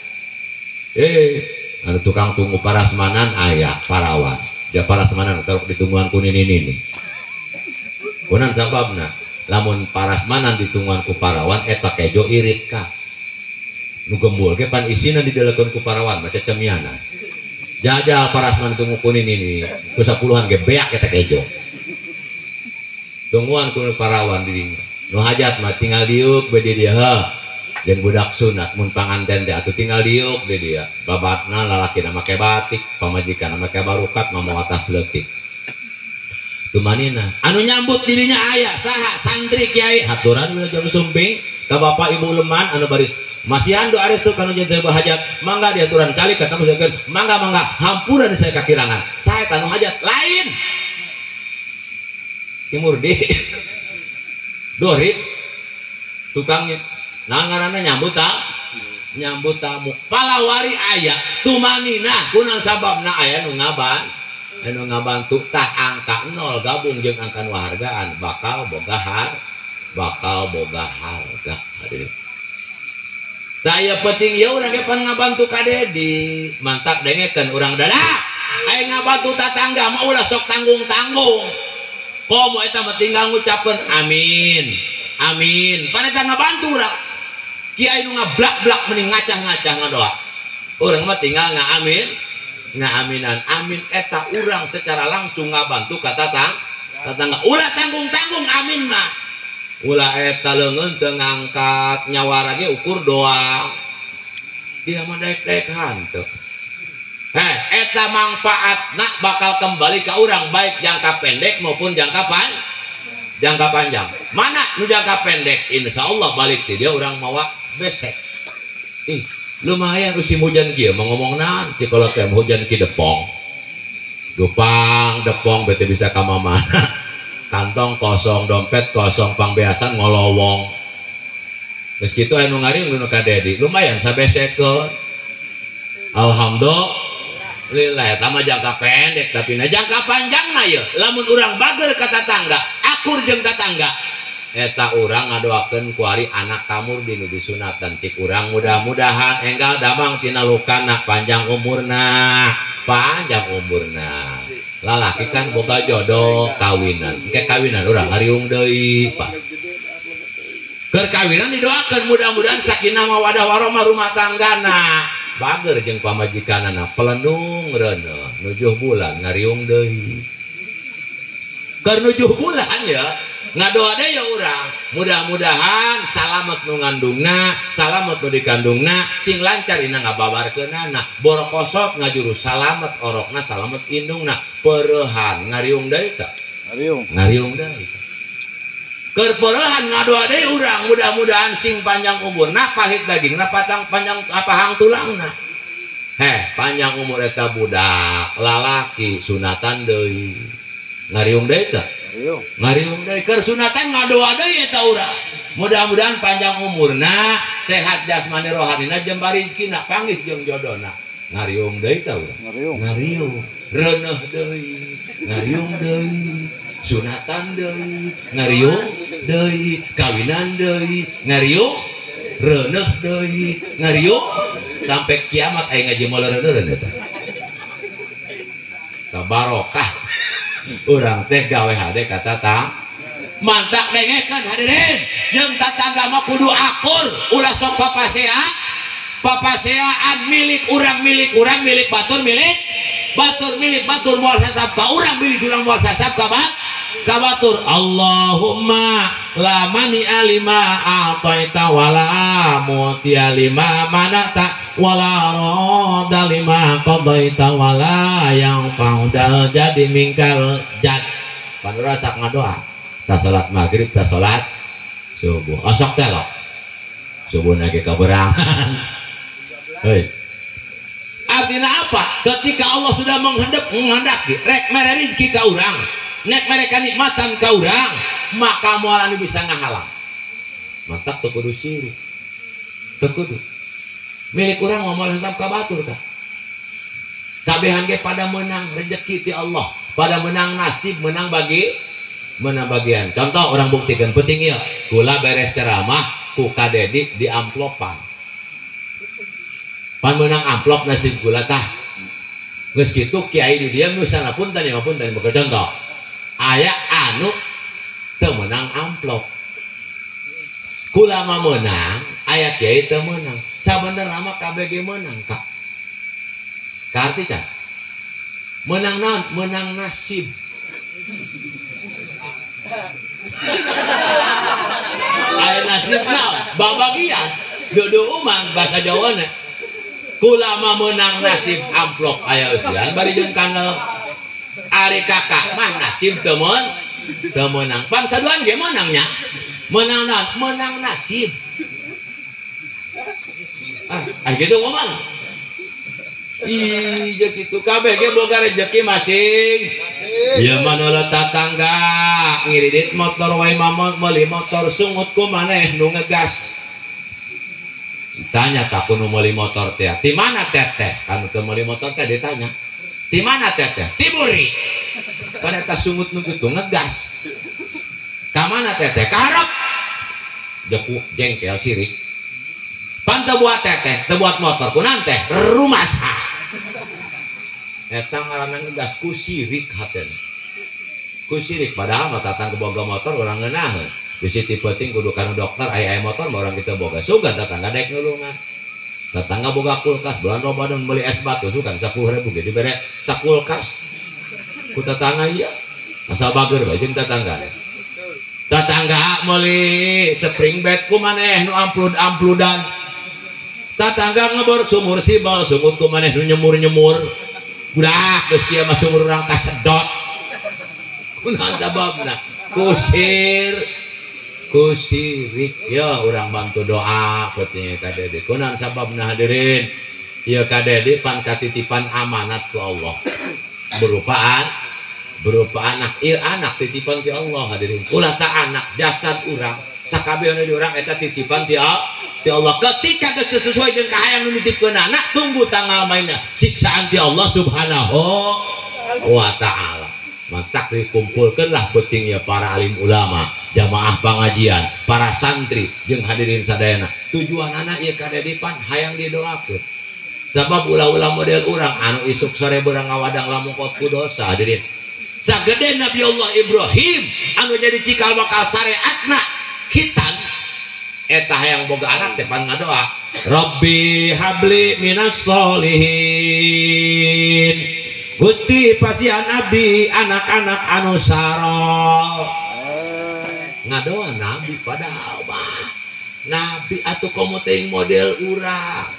Anu tukang tunggu parasmanan aya parawan. Ja parasmanan taruh ditungguan ku nini-nini. Kunan sababna lamun parasmanan ditungguan ku parawan eta kejo irit ka. Nu gembul ge pan isina didelekeun ku parawan mah cecemiana. Jajal parasman tunggu kunin ini ku 10-an ge beak eta kejo. Tungguan ku parawan di dinya. Nu hajat mah tinggal diuk be di dieu heuh. Jeung budak sunat mun panganten teh atuh tinggal diuk di dieu. Babatna lalakina make batik, pamajikanna make barukat mamawa tas leutik. Tumanina anu nyambut dirinya aya saha santri kiai haturan wilujeng sumping ka bapak ibu leman anu baris masihan doa restu kanu jeung sebuah hajat mangga diaturan calik kata musikeun mangga mangga hampura di saya kakirangan saya tanu hajat lain timur di dorit tukang nangaranna nyambut ta nyambut tamu palawari aya tumanina kunan sababna aya nu ngaban anu ngabantu tah angka 0 gabung jeung angka nu hargaan bakal boga harga hadirin. Tah ieu penting ieu urang ge pan ngabantu ka Dedi mantap dengekeun urang dada aya ngabantu tatangga mah ulah sok tanggung-tanggung komo eta mah tinggal ngucapkeun amin amin pan eta ngabantu urang kiai nu ngablak-blak mending ngacah-ngacah ngadoa urang mah tinggal ngaamin ngaminan amin eta urang secara langsung ngabantu ka tatangga ulah tanggung-tanggung amin mah ulah eta leungeun teu ngangkat nyawara ge ukur doa dia mah daek-daek hanteu heh eta mangfaatna bakal kembali ka urang baik jangka pendek maupun jangka panjang mana nu jangka pendek insyaallah balik ti dia urang mawa besek ih lumayan musim hujan kieu mau ngomong naon cik kalau teh hujan ki depong dupang depong bete bisa ka mana kantong kosong dompet kosong pangbeasan ngolowong geus kitu anu ngariung nu ka Dedi lumayan sabesekeun alhamdulillah eta mah jangka pendek tapi na jangka panjangna ye lamun urang bager ka tatangga akur jeung tatangga eta urang ngadoakeun kuari anak kamur di nu disunatan cik urang mudah-mudahan enggal damang tina lukana panjang umurna lalaki kan boga jodoh kawinan engke kawinan urang ngariung deui pak keur kawinan didoakeun mudah-mudahan sakinah mawadah warahmah rumah tanggana bager jeung pamajikanana pelenung reuneuh nujuh bulan ngariung deui keur nujuh bulan ya ngadoa deh ya urang mudah-mudahan salamet nu ngandungna salamet nu dikandungna sing lancar ina ngababarkeunana borokosot ngajuru salamet orokna salamet indungna peureuhan ngariung deui teh ngariung deui keur peureuhan ngadoa deui urang mudah-mudahan sing panjang umurna pahit dagingna patang panjang apahang tulangna heh panjang umur eta budak lalaki sunatan deui ngariung deui teh ngariung deui keur sunatan ngadoa deui eta urang mudah-mudahan panjang umurna sehat jasmani rohanina jembar rezekina panggih jeung jodona ngariung deui ta urang ngariung reuneuh deui ngariung deui sunatan deui ngariung deui kawinan deui ngariung reuneuh deui ngariung sampai kiamat aya ngaji moal reuneuh eta tabarokah urang teh gawe hade kata ta mantak dengekeun hadirin jeung tatangga mah kudu akur ulah sok papasea papaseaan milik urang milik batur milik batur milik batur moal sasab ka urang milik urang moal sasab ka batur Allahumma la mani alima a'taita wala mu'tiya lima manata wala roda lima qadaita wala yang fa'udal jadi mingkal jad panura sak ngadoa ta salat maghrib ta salat subuh osok teh lo subuh nage kaberangan hei artinya apa ketika Allah sudah menghendaki rek mere rezeki ka urang nek mere kanikmatan ka urang maka moal anu bisa ngahalang mantak teu kudu sirik teu kudu milik urang moal hisab ka batur kah kabehan ge pada menang rezeki ti Allah pada menang nasib menang bagi menang bagian contoh orang buktikan penting ieu kula beres ceramah ku Ka Dedi di amplopan pan menang amplop nasib kula tah geus kitu kiai di dieu misalna punten ya punten boga contoh aya anu amplop. Kula mah meunang, aya kiai teu meunang. Sabenerna mah KBG meunang, Kak. Kaarti can? Meunang naon? Meunang nasib. Aya nasib naon? Babagian. Dudu umang bahasa Jawana. Kula mah meunang nasib amplop aya eusian bari jeung kandel. Ari kakak mah nasib teu meunang. Pan saduan ge meunang nya. Menang naon? Menang nasib. Ah gitu ngomong. Ih, gitu kabeh ge boga rezeki masing. Ieu mah nu tatangga ngiridit motor wae mamot meuli motor sungut ku maneh nu ngegas. Ditanya ka ku nu meuli motor teh, "Ti mana teteh?" Kan teu meuli motor teh ditanya. "Ti mana teteh?" "Ti buri." Pada eta sungut nu kitu ngegas. Ka mana teteh? Ka hareup. Jeku jengkel sirik. Pan teu buat teteh, teu buat motor, kunaon teh? Rumasah. Eta ngaranna ngegas ku sirik hatena. Ku sirik padahal mah tatangga boga motor urang ngeunaheun. Bisi ti peuting kudu kana dokter aya aya motor mah urang kitu boga sugan tatangga daek nulungan. Tetangga boga kulkas bulan Ramadan meuli es batu sugan 10.000 ge dibere sakulkas. Ku tetangga ieu asal bager bae jeung tetangga. Tetangga meuli spring bed ku maneh nu amplud-ampludan. Tetangga ngebor sumur sibal sungut ku maneh nu nyemur-nyemur. Budak geus kieu mah sumur urang kasedot. Kunaon sababna? Kusir kusirik. Ya urang bantu doa pentingnya ka Dedi. Kunaon sababna hadirin? Ieu ka Dedi pan katitipan amanat ku Allah. Berupa anak, ieu anak titipan ti Allah hadirin. Ulah ta anak jasad urang, sakabehna di urang eta titipan ti Allah. Ketika geus sesuai jeung kahayang nu nitipkeun anak, tunggu tanggal mainna siksaan ti Allah Subhanahu wa taala. Matak dikumpulkeunlah pentingnya para alim ulama, jamaah pengajian, para santri jeung hadirin sadayana. Tujuan anak ieu ka Dedi pan hayang didoakeun. Sabab ulah-ulah model urang anu isuk sore beurang ngawadang lamungkot ku dosa hadirin. Sagede Nabi Allah Ibrahim anu jadi cikal bakal syariatna khitan eta hayang boga anak teh pan ngadoa, Rabbi habli minas solihin. Gusti pasihan abdi anak-anak anu sarol. Ngadoa Nabi padahal mah Nabi atuh komo teuing model urang.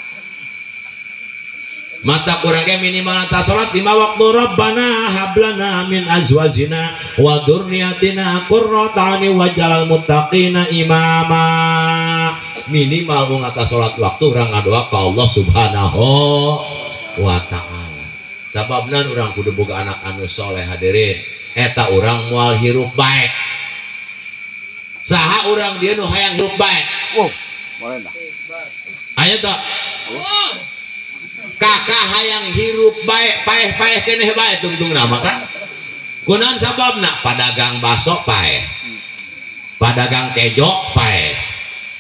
Mata kurang ke minimal atas salat 5 waktu. Rabbana hablana min azwajina wa dzurriyyatina qurrata a'yun waj'alna muttaqina imama. Minimal mun atas salat waktu urang ngadoa ka Allah Subhanahu wa taala. Sababna urang kudu boga anak anu soleh hadirin. Eta urang moal hirup bae. Saha urang dia nu hayang hirup bae? Wow, boleh dah. Aya teu? Kakak hayang hirup bae, paeh-paeh keneh bae tungtung nama kak. Kunaon sababna? Padagang baso paeh, padagang kejo paeh,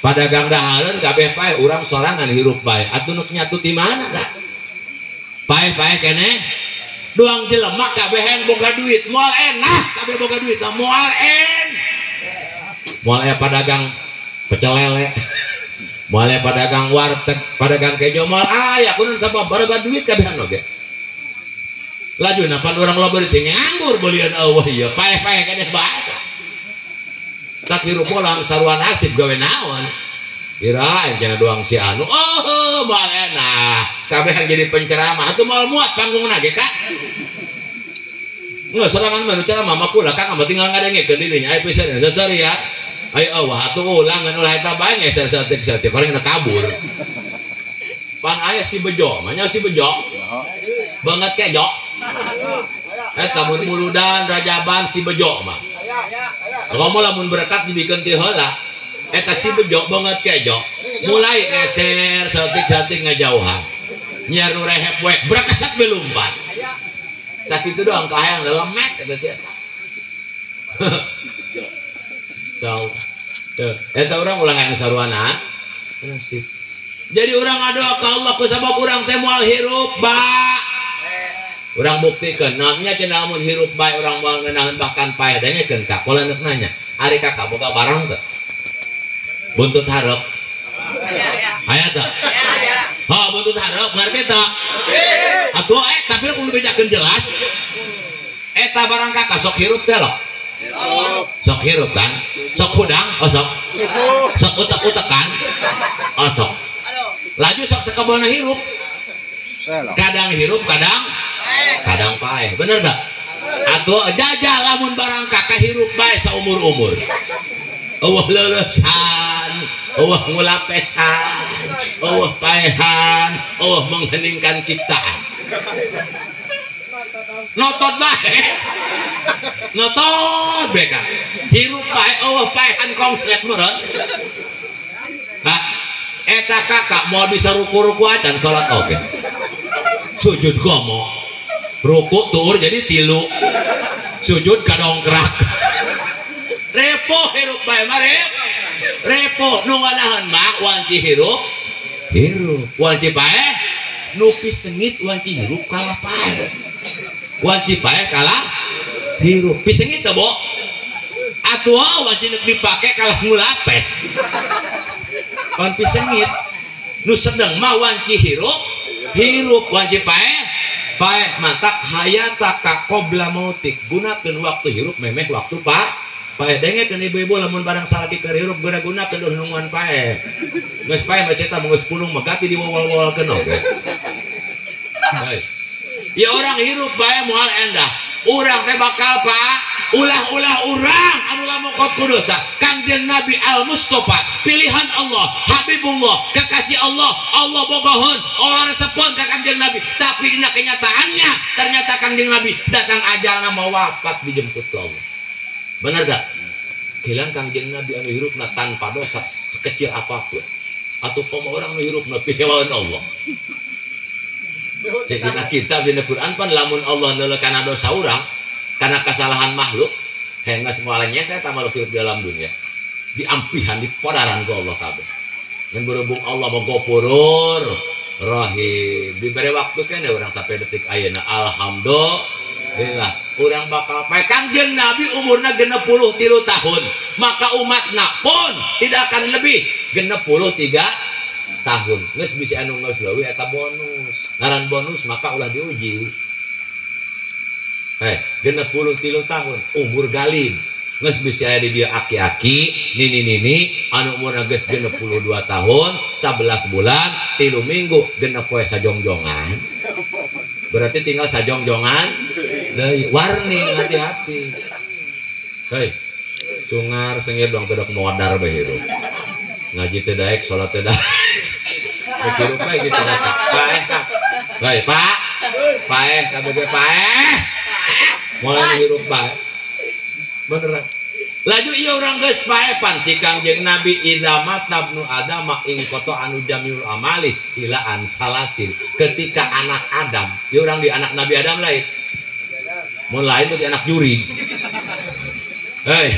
padagang dahareun kabeh paeh. Urang sorangan hirup bae. Atuh nu nyatu ti mana kak? Paeh-paeh keneh. Doang jelema kabeh hayang boga duit, moal enak kabeh boga duit, moal en. Moal aya padagang pecel lele. Moal aya padagang warteg, padagang kejo moal aya. Kunaon sabab boga duit kabehan oge. Lajuna pan urang loba duit nganggur beulian eueuh ieu paeh-paeh keneh bae. Tak hirup moal sarua nasib gawe naon. Ira cenah doang si anu, oh moal enak. Kabehan jadi penceramah atuh moal muat panggungna ge kak. Nggak sorangan mah nu ceramah mah kula kang mah tinggal ngadengekeun dirinya aya pisan sasari ya. Ayo Allah atuh ulang ngan ulah eta bae ngeser saeutik-saeutik paling kabur. Pan aya si bejo, mah nya si bejo. Banget kejo. Eta mun muludan rajaban si bejo mah. Komo lamun berkat dibikeun ti heula. Eta si bejo banget kejo. Mulai ngeser saeutik-saeutik ngajauhan. Nyiar nu rehep we berkeset we lumpat. Sakitu doang kahayang lemet eta si eta. Tahu. Eta urang ulah hayang sarua nasib. Jadi urang ngadoa ka Allah ku sabab urang teh moal hirup ba. Urang buktikeun naonnya cenah lamun hirup bae urang moal ngeunaheun bahkan paeh dengekeun ka pola neuk nanya. Ari kakak boga barang teu? Buntut hareup. Aya teu? Ha, buntut hareup ngarti teu? Atuh tapi kudu bejakeun jelas. Eta barang kakak sok hirup teh lo. Sok hirup kan? Sok hudang, oh sok. Sok utek-utek kan? Oh sok. Laju sok sekebolna hirup. Kadang hirup, kadang paeh. Bener tak? Atau jajah lamun barang kakak hirup bae saumur-umur. Eueuh leulesan, eueuh ngulapesan, eueuh paehan, eueuh mengheningkan ciptaan. Notot bae. Notot bae ka. Hirup bae eueuh paehan kongslet meureun. Hah? Eta kakak moal bisa ruku-ruku acan salat oge. Sujud gomo. Ruku tuur jadi tilu. Sujud kadongkrak. Repo hirup bae mah repo nu nganaheun mah wanci hirup. Hirup wanci paeh nu pisengit wanci hirup kalah paeh. Wanci paeh kalah hirup. Pisengit teh bo. Atuh wanci nu dipake kalah ngulapes. Pan pisengit nu sedeng mah wanci hirup, hirup wanci paeh, paeh mantak hayataka qabla mautik. Gunakeun waktu hirup memeh waktu pak paeh. Dengekeun ibu-ibu lamun barang salaki keur hirup geura gunakeun nungguan paeh. Geus paeh mah eta geus pulung mah gati diwawal-wawalkeun oge. Baik. Ya orang hirup bae moal endah. Urang teh bakal pak ulah-ulah urang anu lamukot ku dosa. Kangjeng Nabi Al Mustafa, pilihan Allah, Habibullah, kekasih Allah, Allah bogoheun, Allah resepon ka Kangjeng Nabi. Tapi dina kenyataannya ternyata Kangjeng Nabi datang ajalna mau wafat dijemput ke Allah. Benar tak? Kilang Kangjeng Nabi anu hirupna tanpa dosa sekecil apapun. Atau pomo orang anu hirupna pihewaeun Allah. Cek dina kitab dina Quran pan lamun Allah neuleuh kana dosa urang karena kesalahan makhluk hingga semuanya saya tak makhluk hidup di dalam dunia diampihan dipodaran ku Allah kabeh. Dan berhubung Allah Ghafurur Rahim diberi waktu kene urang sampai detik ayeuna alhamdulillah urang bakal pae. Kangjeng Nabi umurna 63 tahun maka umatna pun tidak akan lebih 63 tahun. Geus bisi anu geus leuwih eta bonus. Ngaran bonus maka ulah diuji. 63 tahun umur galib. Geus bisi aya di dieu aki-aki, nini-nini anu umurna geus 62 tahun, 11 bulan, 3 minggu, genep poe sajongjongan. Berarti tinggal sajongjongan deui. Warning hati-hati. Hei, cungar sengir dong teu modar bae hirup. Ngaji teu daek, salat teu daek. Hirup bae gitu dah. Paeh ka. Hei, Pak. Paeh kabeh paeh. Moal hirup bae. Beneran. Laju ieu urang geus paeh pan ti Kangjeng Nabi idza mata ibnu Adam ing qata anu jamiul amali ila an salasin. Ketika anak Adam, ieu urang di anak Nabi Adam lain. Mun lain berarti anak juri. Hei.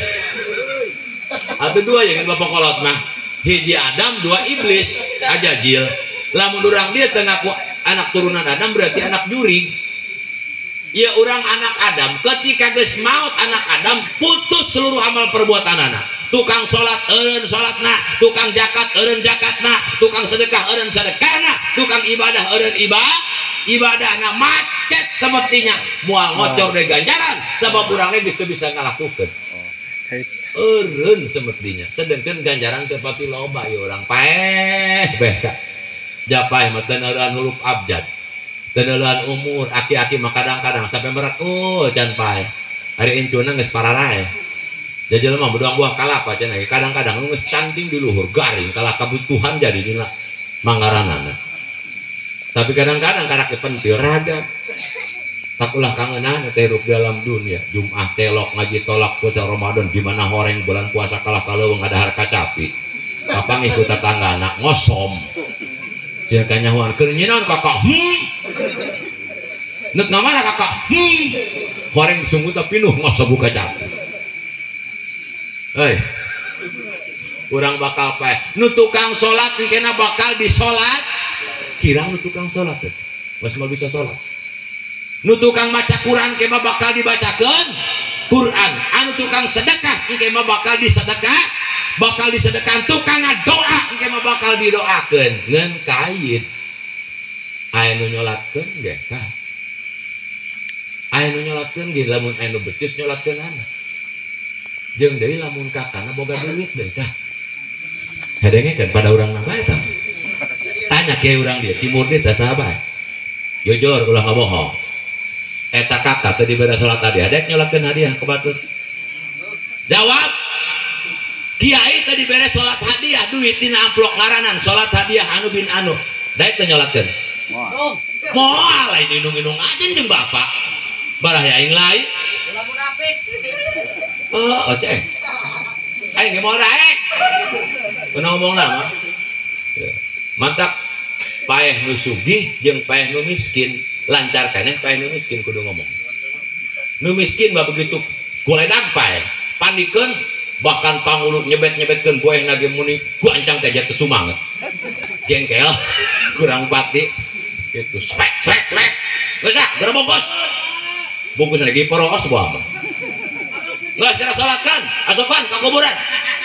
Atau dua ya kan bapak kolot mah. Hiji Adam, dua iblis, ajajil. Lamun urang dia teu ngaku anak turunan Adam berarti anak juri. Ya orang anak Adam, ketika geus maut anak Adam putus seluruh amal perbuatan anak. Tukang salat eureun salatna, tukang zakat eureun zakatna, tukang sedekah eureun sedekahna, tukang ibadah eureun ibadahna, macet semestinya moal ngocor deui ganjaran sebab urang geus teu bisa ngalakukeun. Eureun semestinya, sedengkeun ganjaran teu pati loba ieu urang paeh beh ka. Japaeh mah teu neureun huruf abjad. Teu neureun umur, aki-aki mah kadang-kadang sampai merekul can paeh. Ari incuna geus pararaeh. Jajelema mah beduang buah kalapa cenah kadang-kadang geus canting di luhur garing kalah kebutuhan jadi dina manggaranana. Tapi kadang-kadang karak dipentil raga. Tak ulah kangenan teh hirup dalam dunia. Jumat telok ngaji tolak puasa Ramadan di mana horeng bulan puasa kalah kaleuweung ngadahar kacapi. Kapan ikut tetangga anak ngosom. Sieun kanyahoan keur nyinaon kakak. Nek mana kakak? Horeng sungguh tapi nuh ngosom buka kacapi. Hei. Urang bakal paeh. Nu tukang salat engkena bakal disolat. Kirang nu tukang salat teh. Geus moal bisa salat. Nu tukang maca Quran ke mah bakal dibacakeun Quran. Anu tukang sedekah engke mah bakal disedekah, bakal disedekah. Tukang ngadoa engke mah bakal didoakeun. Ngan kait aya nu nyolatkeun ge kah? Aya nu nyolatkeun ge lamun aya nu becus nyolatkeun anak. Jeung deui lamun kakana boga duit deui kah? Hadengekeun pada urang nama eta. Tanya ke urang dia timur dia teh saha bae. Jujur ulah ngabohong. Eta kakak teu dibere salat tadi, adek nyolatkeun hadiah ke batur. Jawab. Kiai teu dibere salat hadiah duit dina amplok ngaranan salat hadiah anu bin anu. Daek teu nyolatkeun. Moal. Moal lain inung-inung aja jeung bapak. Barah aing lain. Ulah munafik. Oh, oceh. Aing ge moal daek. Kunaon ngomongna mah? Mantak paeh nu sugih jeung paeh nu miskin. Lancar keneh paeh nu miskin kudu ngomong. Nu miskin mah begitu goledag paeh, panikeun bahkan pangulu nyebet-nyebetkeun poehna ge muni gancang teh jatuh sumanget. Jengkel kurang pati gitu. Swek swek swek. Geus geura bungkus. Bungkus lagi poros buah mah. Geus geura salatkan, asupan ka kuburan.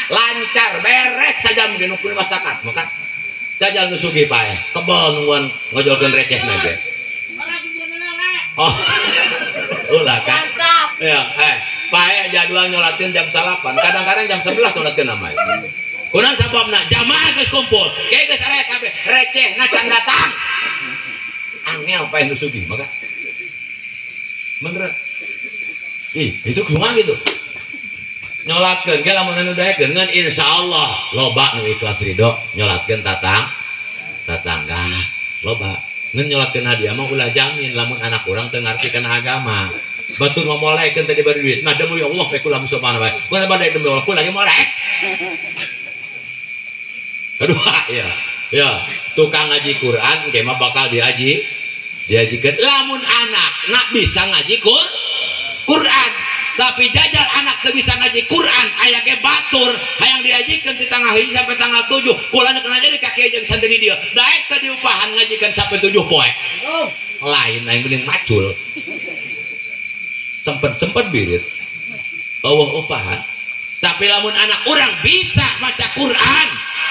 Lancar beres saja mungkin nu masakan, maka jajal nu sugih paeh, kebel nungguan ngojolkeun recehna ge. Oh, ulah kan? Ya, paeh jadwal nyolatkeun jam 9, kadang-kadang jam 11 nyolatkeun namanya. Kunaon sababna? Jamaah geus kumpul, ke geus area kabeh, recehna can datang. Angel paeh nu sugih, maka. Bener. Ih, itu kumaha gitu. Nyolatkeun ge lamun anu daekeun ngan insyaallah loba nu ikhlas ridho nyolatkeun tatangga loba. Ngan nyolatkeun hadiah mah ulah jamin lamun anak urang teu ngarti kana agama. Batur ngomolaikeun teh diberi duit mah demi Allah we kula subhanahu wa ta'ala. Kula bade demi Allah kula ge moal daek. Kedua ya. Ya, tukang ngaji Quran engke mah bakal diajikeun lamun anak nak bisa ngaji Quran. Tapi jajal anak teu bisa ngaji Quran aya ge batur hayang diajikeun ti tanggal 1 sampai tanggal 7 kula nu kena jadi ka kiai jeung santri dieu daek teh diupahan ngajikeun sampai 7 poe lain aing mending macul sempet-sempet birit eueuh upahan. Tapi lamun anak urang bisa maca Quran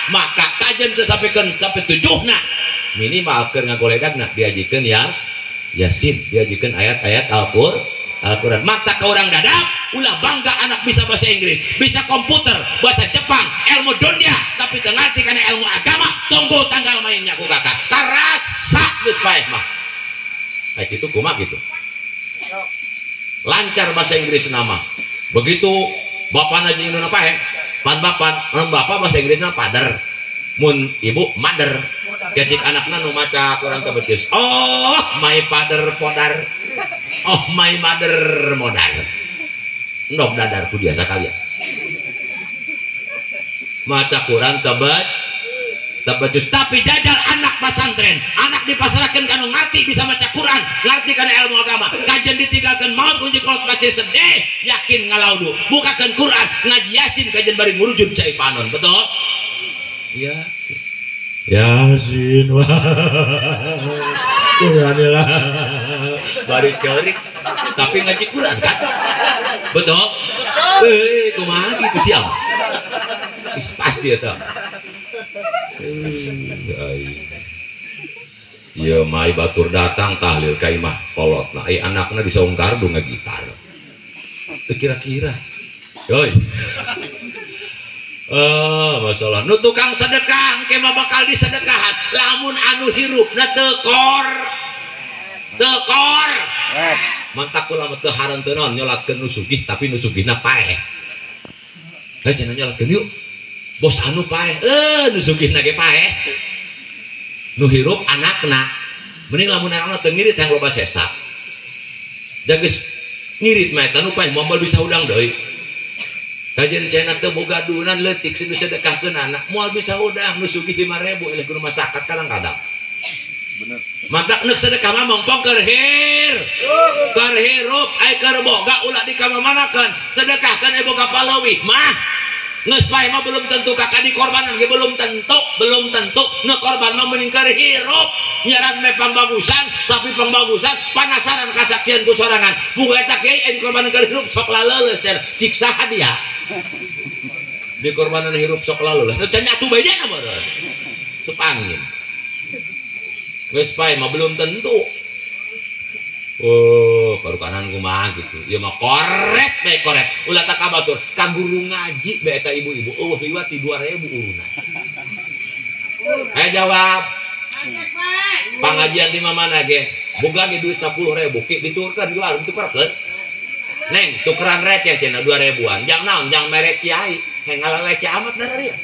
maka kajen teu sampikeun sampai 7 na minimal keur ngagoledagna diajikeun Yasin diajikeun ayat-ayat Al-Quran. Mata ke orang dadap ulah bangga anak bisa bahasa Inggris, bisa komputer, bahasa Jepang, ilmu dunia, tapi teu ngarti kana ilmu agama. Tunggu tanggal mainnya ku kakak karasa geus paeh mah. Kayak gitu kumaha gitu. Lancar bahasa Inggris nama. Begitu bapana jeung induna paeh, pan bapan, mun bapak bahasa Inggrisna father, mun ibu mother. Kecik anakna nu maca Quran teh beus. Oh, my father podar. Oh my mother modar. Endog dadarku biasa kalian. Maca Quran tebet tebet. Tapi jajal anak pasantren, anak dipasrahkeun kanu ngarti bisa maca Quran, ngarti kana ilmu agama. Kajen ditinggalkeun maut kunci kolot masih sedih, yakin ngalaudu. Bukakeun Quran, ngaji Yasin kajen bari ngurujud cai panon, betul? Ya. Yasin wah. Quranillah. Bari ceurik tapi ngaji Quran kan? Betul? Kumaha kitu siam? Is pasti eta. Ieu mai batur datang tahlil ka imah kolotna, ai anakna disaung kardu ngagitar. Teu kira-kira. Yoi. Masalah nu tukang sedekah engke mah bakal disedekahan lamun anu hirupna teu kor. Mantak kula mah teu hareun teu naon nyolatkeun nu sugih tapi nu sugihna paeh. Heuh cenah nyolatkeun yuk. Bos anu paeh, nu sugihna ge paeh. Nu hirup anakna. Mending lamun anakna teu ngirit hayang loba sesa. Da geus ngirit mah eta nu paeh moal bisa hudang deui. Kajian cenah teu boga dunan leutik sing disedekahkeun anak moal bisa hudang nu sugih 5000 eleh kudu masakat kadang-kadang. Bener. Mantak neuk sedekah mah mongpong keur keur hirup ai keur boga ulah dikamamanakeun sedekahkeun ai boga paleuwih mah. Geus paeh mah belum tentu kakak dikorbanan ge belum tentu ngekorban mah mending keur hirup nyaran me pangbagusan sapi pangbagusan panasaran kasakian ku sorangan buka eta kiai aya dikorbanan keur hirup sok laleuleus cenah cik saha dia dikorbanan hirup sok laleuleus can nyatu bae dia meureun supangin geus paeh mah belum tentu. Oh, karukanan kumaha gitu. Ieu mah koret bae koret. Ulah tak kabatur, ka guru ngaji bae eta ibu-ibu eueuh liwat di 2000 urunan. Jawab. Pangajian di mana ge? Boga ge duit 10.000 ki diturkeun di warung tukerkeun. Neng, tukeran receh cenah 2000-an. Jang naon? Jang mere kiai. Heng ngalalece amat dararia.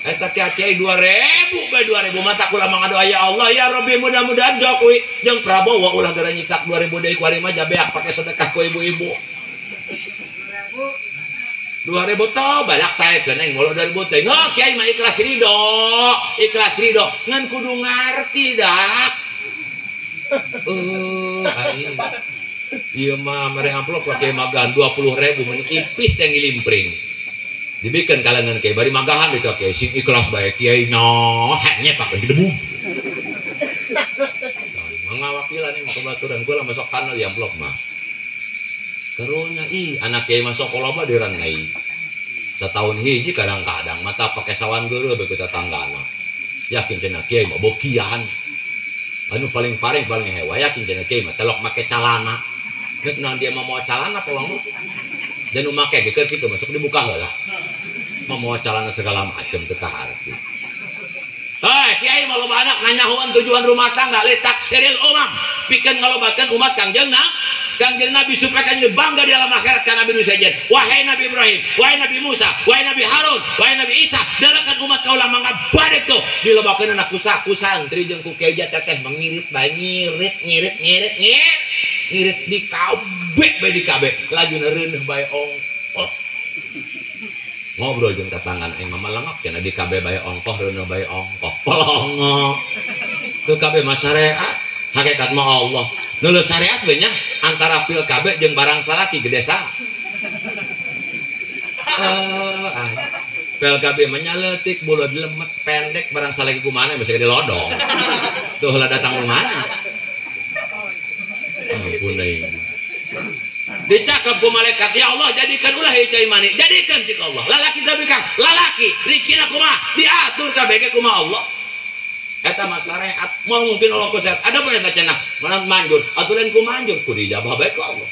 Eta kiai 2000 bae 2000 mata kula mangadoa ya Allah ya Rabbi mudah-mudahan Jokowi jeung Prabowo ulah gara nyitak 2000 deui ku ari mah jabeak pake sedekah ku ibu-ibu. 2000 toh balak taekeun neng molo 2000 teh. Heuh kiai mah ikhlas ridho ngan kudu ngarti dak. Aing ieu mah mere amplop ka kiai magan 20.000 mun ipis teh ngilimpring. Dibikin kalangan kiai bari magahan itu kiai sing ikhlas bae kiai noh nyepak gedebug. Mangawakilan yang kebaturan gua lah masuk kanal di amplop mah. Karunya ih anak kiai masuk loba direnai. Setahun hiji kadang-kadang mata pakai sawan geureuh bae ku tetanggana. Yakin cenah kiai mah bokian. Anu paling paling hewa yakin cenah kiai mah telok make calana. Nek naon dia mah mawa calana pelong. Dan nu make ge keur kitu masuk dibuka heula. Mawa calana segala macam teu kaharti. Hei, kiai mah loba anak nanyahoan tujuan rumah tangga li taksiril umam. Pikeun ngalobatkeun umat Kangjeng Kangjeng Nabi supaya kanjeng bangga di alam akhirat ka Nabi nu sejen. Wahai Nabi Ibrahim, wahai Nabi Musa, wahai Nabi Harun, wahai Nabi Isa, dalakan umat kaula mangga bade tuh dilobakeun ku santri jeung ku kiai teteh mengirit bae ngirit ngirit ngirit ngirit ngirit di kabeh bae di kabeh lajuna reuneuh bae ongkoh. Ngobrol jeung tetangga aing mah melengok cenah di kabeh bae ongkoh reuneuh bae ongkoh. Pelongok. Teu kabeh mah syariat, hakikat mah Allah. Nulu syariat we nya antara pil kabeh jeung barang salaki gede saha. Pil kabeh mah nyaleutik buleud lemet pendek barang salaki kumana bisa gede lodong. Tuh lah datang lu mana? Ampun aing. Dicakap ku malaikat, ya Allah jadikan ulah ieu cai mani, jadikan cik Allah. Lalaki tapi kang, lalaki rikina kumaha diatur kabeh ge kumaha Allah. Eta mah syariat, moal mungkin Allah ku syariat. Ada pun eta cenah, mana manjur, atuh lain ku manjur, ku dijabah bae ku Allah.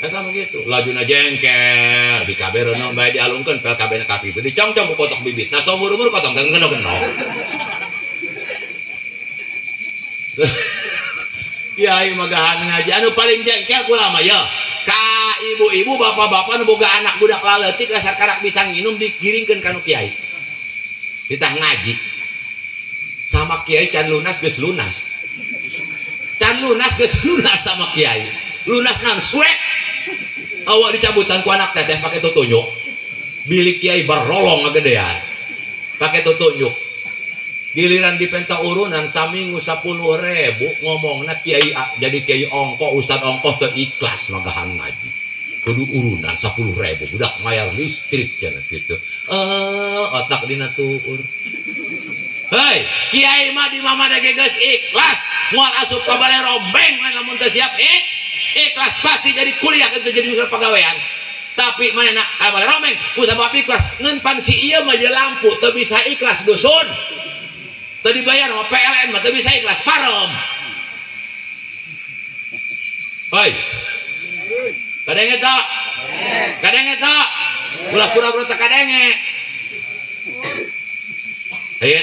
Eta mah kitu, lajuna jengkel, di kabeh reuneuh bae dialungkeun pel kabehna ka pipi, dicongcong ku kotok bibit. Nah saumur-umur kotong geno-geno. Kiai magahan ngaji anu paling jengkel kula mah ya ka ibu-ibu bapak-bapak nu boga anak budak laleutik dasar karak bisa nginum digiringkeun ka nu kiai ditah ngaji sama kiai can lunas geus lunas can lunas geus lunas sama kiai lunas nang suek awak dicabutan ku anak teteh pake tutunyuk bilik kiai barolong ngagedean pake tutunyuk. Giliran dipenta urunan saminggu 10.000 ngomongna kiai jadi kiai ongkoh ustad ongkoh teu ikhlas magahan ngaji kudu urunan 10.000 budak mayar listrik cenah kitu otak dina tuur. Hei kiai mah di mama ge geus ikhlas moal asup ka bale rombeng lain lamun teu siap ikhlas pasti jadi kuliah itu jadi usaha pagawean. Tapi mana nak ka bale rombeng ku sabab ikhlas ngan pan si ieu mah je lampu teu bisa ikhlas dusun. Tadi bayar sama PLN mah teu bisa ikhlas parom. Hoi. Kadenge tok. Kadenge tok. Ulah pura-pura teu kadenge.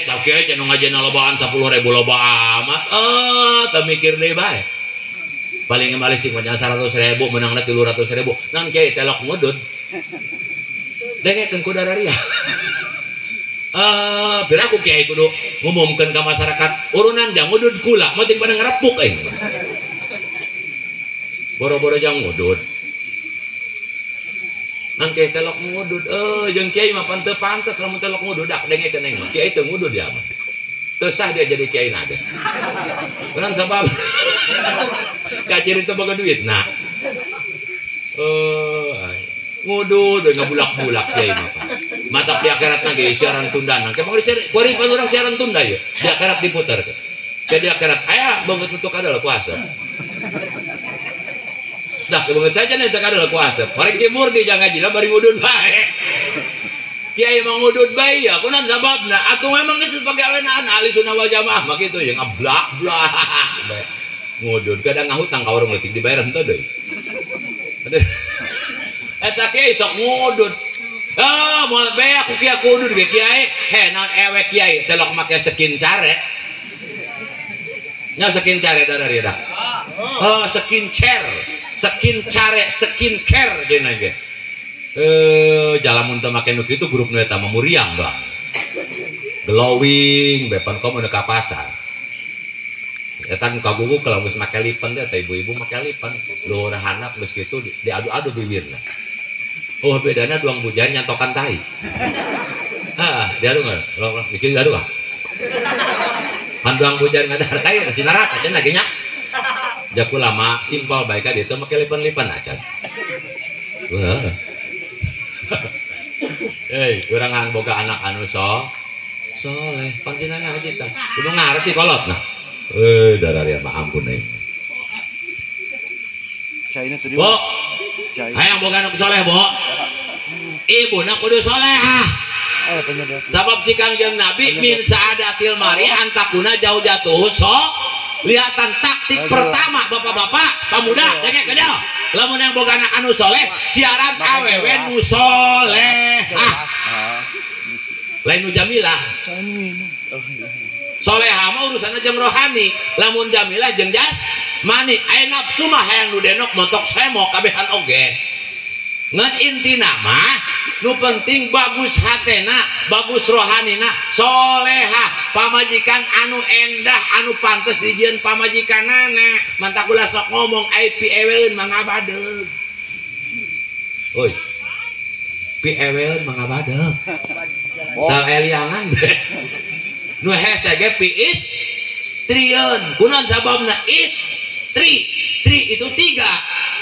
Tah kieu cenah ngajena lobaan 10.000 loba amat. Teu mikir deui bae. Paling malis cing macam 100.000 menangna 300.000. Ngan kiai telok ngudud. Dengekeun ku dararia. Piraku kiai kudu ngumumkeun ka masyarakat urunan jang ngudud kula penting pada ngerepuk aing. Boro-boro jang ngudud. Nang kiai telok ngudud, jeung kiai mah pan teu pantes lamun telok ngudud dak dengekeun aing mah. Kiai teu ngudud ya mah. Teu sah dia jadi kiai na ge. Urang sabab kaciri teu boga duit nah. Ngudud we ngabulak-bulak kiai mah. Mata di akhirat ge siaran tundana. Ke mah kuari pan urang siaran tunda ye. Di akhirat diputer ke. Ke di akhirat aya beungeut nutuk adalah kuasa. Dah kebanget saja nih tak ada kuasa. Orang timur di jangan ngaji lah bari ngudud bae. Kiai mah ngudud bae ya, kunan sababna atuh memang geus pagawean ahli sunnah wal jamaah mah kitu ya ngablak-blak bae. Ngudud kadang ngahutang ka warung leutik dibayar henteu deui. Eta kiai sok ngudud. Ah, moal beak ku kiai ngudud ge kiai. He naon ewe kiai telok make skin care. Nya skin care darah dah. Oh, skin care. Skin care, skin care jeung ge. Jalamun teu make nu kitu grup nu eta mah muriang doang. Glowing bepan komo nu ka pasar. Eta nu kagugu kalau geus make lipen teh eta ibu-ibu make lipen, luhur handap geus kitu diadu-adu bibirna. Oh bedana duang bujan nyantokan tai. Hah, diadu nggak? Loh, bikin diadu ah. Pan duang bujan ngadahar tai sinarat aja lagi nya. Jaku lama simpel baik aja itu make lipen-lipen aja. Wah. Hei, kurang boga anak anu soleh, panjenengan ngaji tah. Kudu ngarti kolot nah. Dararia mah ampun euy. Caina tadi. Bo. Hayang boga anak soleh, Bo. Ibuna kudu solehah. Sabab cikang jeung Nabi min saadatil mari antakuna jauh jatuh so. Lihatan taktik pertama bapak-bapak pemuda denge kedel lamun yang boga anak anu soleh siaran awewe nu soleh ah lain nu jamilah solehah mah urusanna jeung rohani lamun jamilah jeung jasmani aya nafsu mah hayang nu denok montok semok kabehan oge ngan intina mah nu penting bagus hatena bagus rohanina solehah pamajikan anu endah anu pantes dijieun pamajikanana mantak ulah sok ngomong ai pieweun mangabadeug oi pieweun mangabadeug saeliangan nu hese ge piis trieun kunaon sababna is tri tri itu tiga.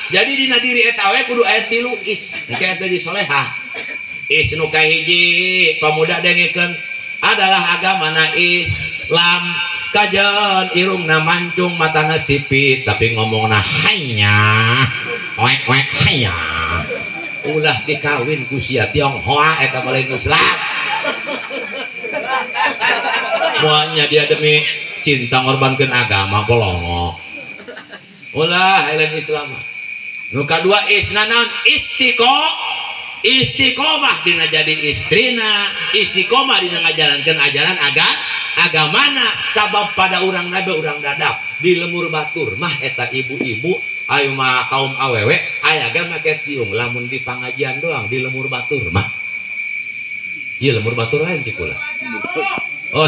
Jadi dina diri eta we kudu aya tilu is engke eta di solehah. Is nu kahiji pamuda dengekeun adalah agamana Islam kajeun irungna mancung matana sipit tapi ngomongna hanya oek oek hanya ulah dikawin ku sia Tionghoa eta mah lain Islam. Moalnya dia demi cinta ngorbankeun agama polongo. Ulah lain Islam. Nu kadua isna naon istiqomah dina jadi istrina, istiqomah dina ngajarankeun ajaran agamana sabab pada urang nabe urang dadap di lemur batur mah eta ibu-ibu ayo mah kaum awewe aya ge make tiung lamun di pangajian doang di lemur batur mah. Ieu lemur batur lain cik ulah. Oh.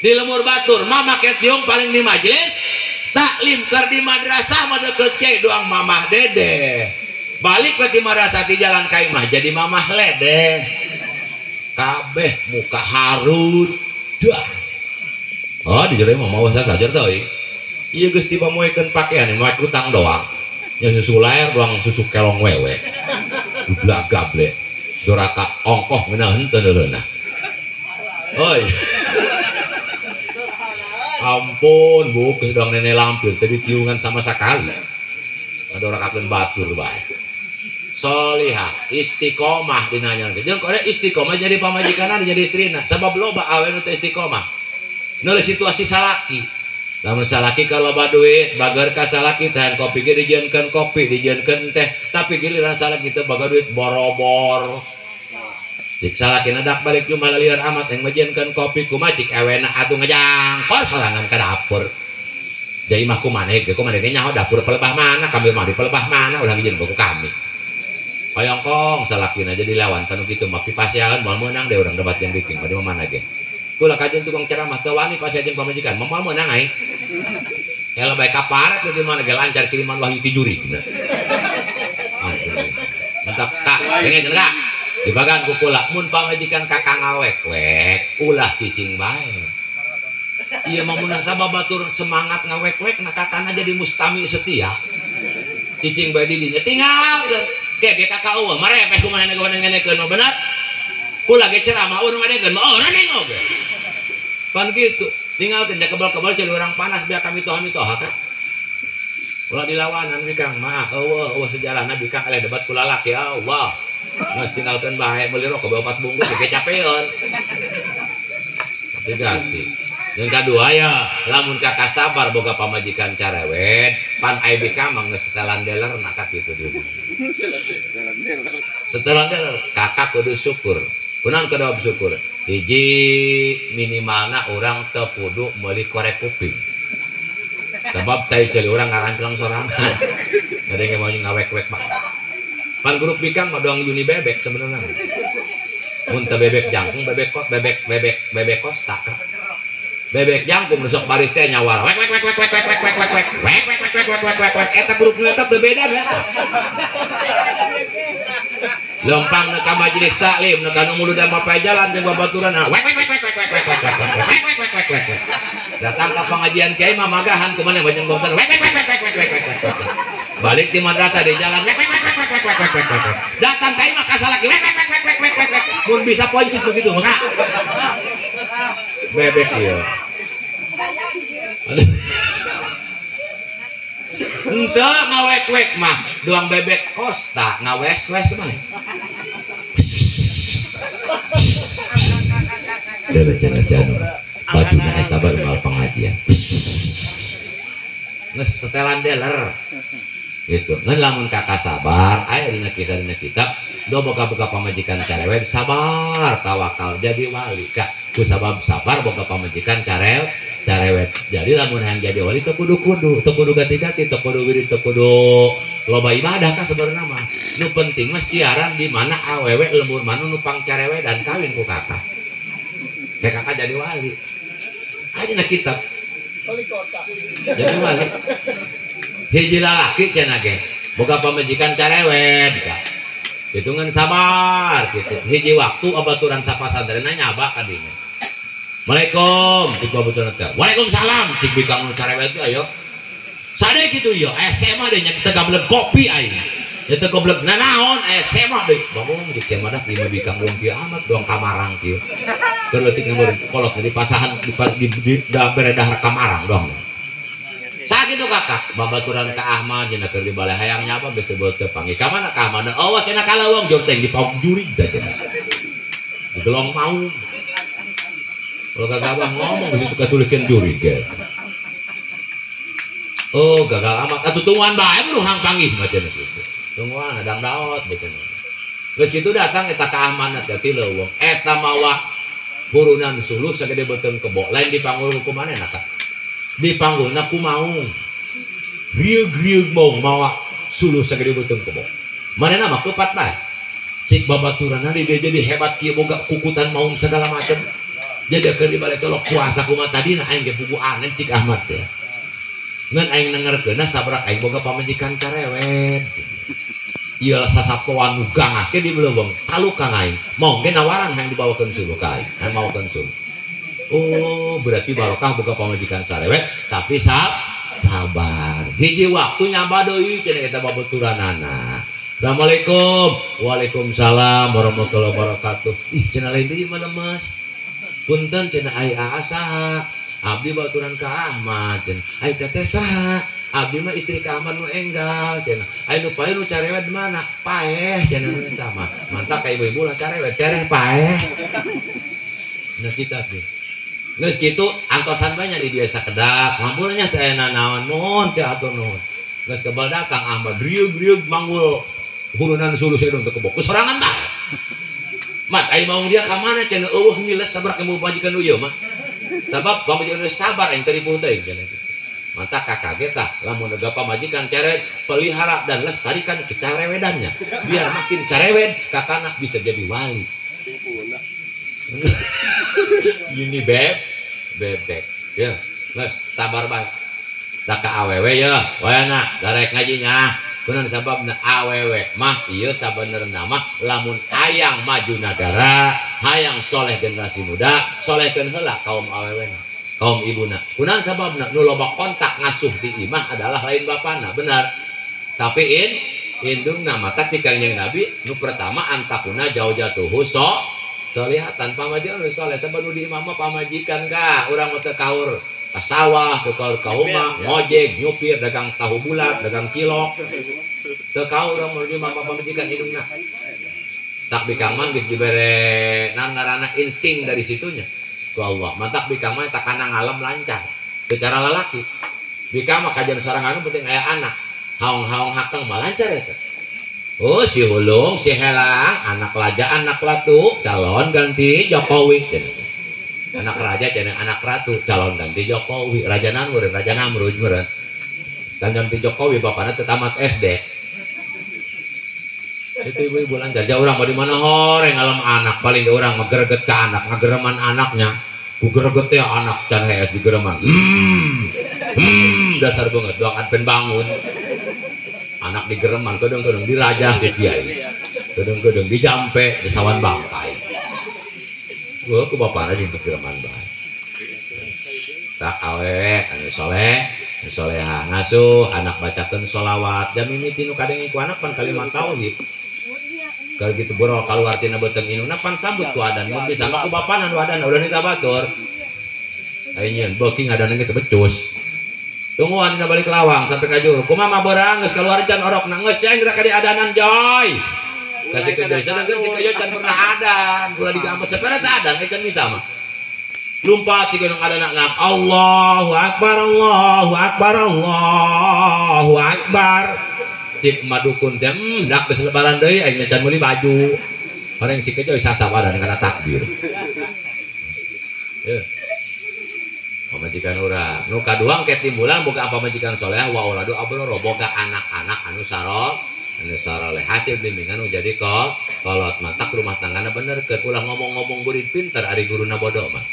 Di lemur batur mah make tiung paling di majelis taklim keur di madrasah mah deukeut kiai doang mamah dede balik ke di madrasah di jalan ka imah jadi mamah ledeh kabeh muka harut dah. Oh di jero mah mawa sajar teh euy ieu geus dipamoekeun pakean mah utang doang nya susu laer doang susu kelong wewe bublak gable doraka ongkoh ngeunah henteu neuleunah oi. Ampun bu, kedong nenek lampir tadi tiungan sama sekali. Ada orang akan batur bae. Solihah, istiqomah dinanya. Jeung kore istiqomah jadi pamajikanna jadi istrina. Sabab loba awe nu teu istiqomah. Nulis situasi salaki. Lamun salaki kalau loba duit, bager ka salaki tahan kopi ge dijieunkeun kopi, dijieunkeun teh, tapi giliran salaki teu bager duit borobor. Cik salaki nedak balik cuma liar amat yang ngejieunkeun kopi kumaha cik ewena atuh ngejangkor sorangan ka dapur. Jadi mah kumaneh ge kumaneh nyaho dapur pelebah mana kami mah di pelebah mana ulah ngijieun ku kami. Hoyongkong salakina jadi lawan tanu kitu mah pipasean moal meunang deh urang debat yang bikin mah di mana ge. Kula kajeun tukang ceramah teu wani pasea jeung pamajikan moal meunang aing. Ela bae kaparet di mana ge lancar kiriman wahyu ti jurigna. Ampun. Mentak kak, dengekeun kak. Dibagan ku kula mun pamajikan kakang ngawek-wek ulah cicing bae. Ieu mah mun sabab batur semangat ngawek-wek na kakana jadi mustami setia. Cicing bae di dinya tinggal. Ge kakak eueuh marepeh kumaha ngenekeun mah benar. Kula ge ceramah urang ngadengeun mah oh raneng oge. Pan kitu, tinggalkeun da kebal-kebal ceuli urang panas biar kami toha mitoha ka. Ulah dilawanan bikang mah eueuh eueuh sejarahna bikang eleh debat ku lalaki Allah. Geus tinggalkeun bae meuli rokok 4 bungkus ge capeun. Ganti. Yang kedua ya, lamun kakak sabar boga pamajikan carewet, pan ai bikang mah geus setelan dealer na ka kitu di rumah. Setelan dealer, kakak kudu syukur. Kunaon kudu bersyukur? Hiji minimalna urang teu kudu meuli korek kuping. Sebab tai ceuli urang ngaranclang sorangan. Ngadenge mau ngawek-wek mah. Pan grup bikang mah doang Yuni bebek sebenarnya. Mun teu bebek jangkung, bebek bebek bebek bebek kosta. Bebek jangkung besok baris teh nyawar. Wek wek wek wek wek wek wek wek wek wek wek wek wek wek wek wek eta grup nu eta teu beda eta. Lempang nu ka majelis taklim nu ka nu muludan bapak jalan jeung babaturan wek wek wek wek wek wek wek wek wek wek wek wek wek. Datang ka pengajian kiai mah magahan kumaha banyak gomtor wek wek wek wek wek wek wek wek. Balik di madrasah di jalan wek wek wek wek wek wek wek wek wek. Datang ka imah kasalaki wek wek wek wek wek wek wek. Mun bisa poncit begitu maka bebek ieu. Henteu ngawek-wek mah doang bebek kosta ngawes-wes mah. Bebek cenah si anu bajuna eta bae unggal pengajian. Geus setelan dealer. Gitu. Ngan lamun kakak sabar aya dina kisah dina kitab do boga-boga pamajikan carewet sabar tawakal jadi wali kak. Ku sabab sabar boga pamajikan carewet. Jadi lamun hayang jadi wali teu kudu kudu, teu kudu gati-gati, teu kudu wirid, teu kudu loba ibadah ka sebenarnya mah. Nu penting mah siaran di mana awewe lembur manu nu pangcarewe dan kawin ku kakak. Kayak kakak jadi wali. Aja na kitab. Jadi wali. Hiji lalaki cenah ge boga pamajikan carewet ka. Hitungan sabar gitu. Hiji waktu abaturan sapasantrenna nyaba ka dinya. Waalaikum, cik babaturan teh. Waalaikumsalam, cik bikang nu carewet teh ayo. Sade kitu ieu, SMA deui nya kita gablek kopi aing. Nya teu goblek nanaon SMA deui. Bangun cik sia madah ieu bikang wong kieu amat doang kamarang kieu. Keur leutik nomor kolot di pasahan di beredahar kamarang doang. Sakitu kakak, babaturan ka Ahmad cenah keur di balai hayang nyaba geus sebeul teu panggih. Ka mana ka Ahmad? Oh, cenah ka leuweung jor teh di pauk jurig teh cenah. Di gelong maung. Kalau gagabah ngomong di situ katulikeun jurig ge. Oh, gagal amat. Atuh tungguan bae nu hang panggih mah cenah kitu. Tungguan hadang daot cenah. Geus kitu datang eta ka Ahmad teh ti leuweung. Eta mawa hurunan suluh sagede beuteung kebo. Lain dipanggul ku manehna ka. Dipanggulna ku maung. Rieu-rieu maung mawa suluh sagede beuteung kebo. Manehna mah kepat bae. Cik babaturanna dia jadi hebat kieu boga kukutan maung segala macam. Jadi keur dibalik tolok kuasa kumaha tadina aing ge pugu aneh cik Ahmad teh. Ngan aing nengerkeunna sabrak aing boga pamajikan carewet. Ieu sasatoan nu gangas ge di leuweung kalukang aing. Maung ge nawaran hayang dibawakeun suluh ka aing, hayang mawakeun suluh. Oh, berarti barokah boga pamajikan sarewet tapi sabar. Hiji waktu nyaba deui cenah eta babaturanana. Assalamualaikum. Waalaikumsalam warahmatullahi wabarakatuh. Ih, cenah lain deui mah lemes. Punten cenah ai aa saha? Abdi baturan ka Ahmad cenah. Ai teteh saha? Abdi mah istri ka Ahmad nu enggal cenah. Ai nu paeh nu carewet mana? Paeh cenah nu eta mah. Mantap ka ibu-ibu lah carewet tereh paeh. Nah kita tuh. Geus kitu antosan bae nya di dieu sakedap. Ngampun nya teh aya nanaon nuhun teh atur nuhun. Geus kebal datang Ahmad rieu-rieu manggul hurunan suluh saeudeung teu kebok. Sorangan tah. Mat ai maung dia ka mana cenah eueuh ngiles sabrak ilmu pamajikan nu ieu mah. Sabab pamajikan nu sabar aing teu ripuh teuing cenah kitu. Mantap kakak ge tah lamun nega pamajikan ceret pelihara dan lestarikan kecarewedannya. Biar makin carewet kakana bisa jadi wali. Ini bebek ya, geus sabar bae. Da ka awewe ya, wayana darek ngajinya. Kunaon sababna awewe mah ieu sabenerna mah lamun hayang maju nagara, hayang soleh generasi muda, solehkeun heula kaum awewena, kaum ibuna. Kunaon sababna nu loba kontak ngasuh di imah adalah lain bapana, benar. Tapi Indungna mata ti Kangjeng Nabi nu pertama antakuna jauh-jatuhu so solihatan pamajikan nu soleh sabab nu di imah mah pamajikan ka urang mah teu kaur ka sawah teu kaur ka umah ngojek nyupir dagang tahu bulat dagang cilok teu kaur urang mah di imah mah pamajikan indungna tak bikang mah geus dibere naon ngaranna insting dari situnya ku Allah mantak bikang mah tak kana ngalem lancar secara lalaki bikang mah kajian sorangan penting aya anak haong-haong hakeng mah lancar eta. Oh si hulung si helang anak raja anak ratu calon ganti Jokowi anak raja jadi anak ratu calon ganti Jokowi raja Namrud raja Namrud meureun dan ganti Jokowi bapakna teu tamat SD itu ibu-ibu lancar jauh urang mah di mana horeng alam anak paling ge urang mah greget ka anak ngagereman anaknya ku greget teh anak can hees digereman dasar banget doang adpen bangun anak digereman kedeng-kedeng dirajah di kiai kedeng-kedeng dijampe di sawan bangkai gua ku bapana di gereman bae tak awewe anu soleh anu soleha ngasuh anak bacakeun sholawat dan mimiti nu kadenge ku anak pan kalimat tauhid kalau gitu borol kaluar tina beuteung indungna pan sambut ku adan mun bisa mah ku bapana nu adan ulah nita batur aya nyeun beuki ngadanna ge teu becus tungguan dina balik lawang sampai ka juru kumaha mah beurang geus kaluar can orokna geus ceng geura ka diadanan joy kasih ke joy sedangkan si kejoy can pernah adan ulah digambar sepeda teh adan can bisa mah lumpat si gunung adan anak Allahu akbar Allahu akbar Allahu akbar cik madukun teh dak geus lebaran deui aing can meuli baju orang si kejoy sasab adan kana takbir ye pamajikan urang nu kadua engke timbulan boga pamajikan soleh wa auladu abroro boga anak-anak anu sarol anu saroleh hasil bimbingan nu jadi kolot matak rumah tanggana benerkeun ulah ngomong-ngomong murid pinter ari guruna bodoh mah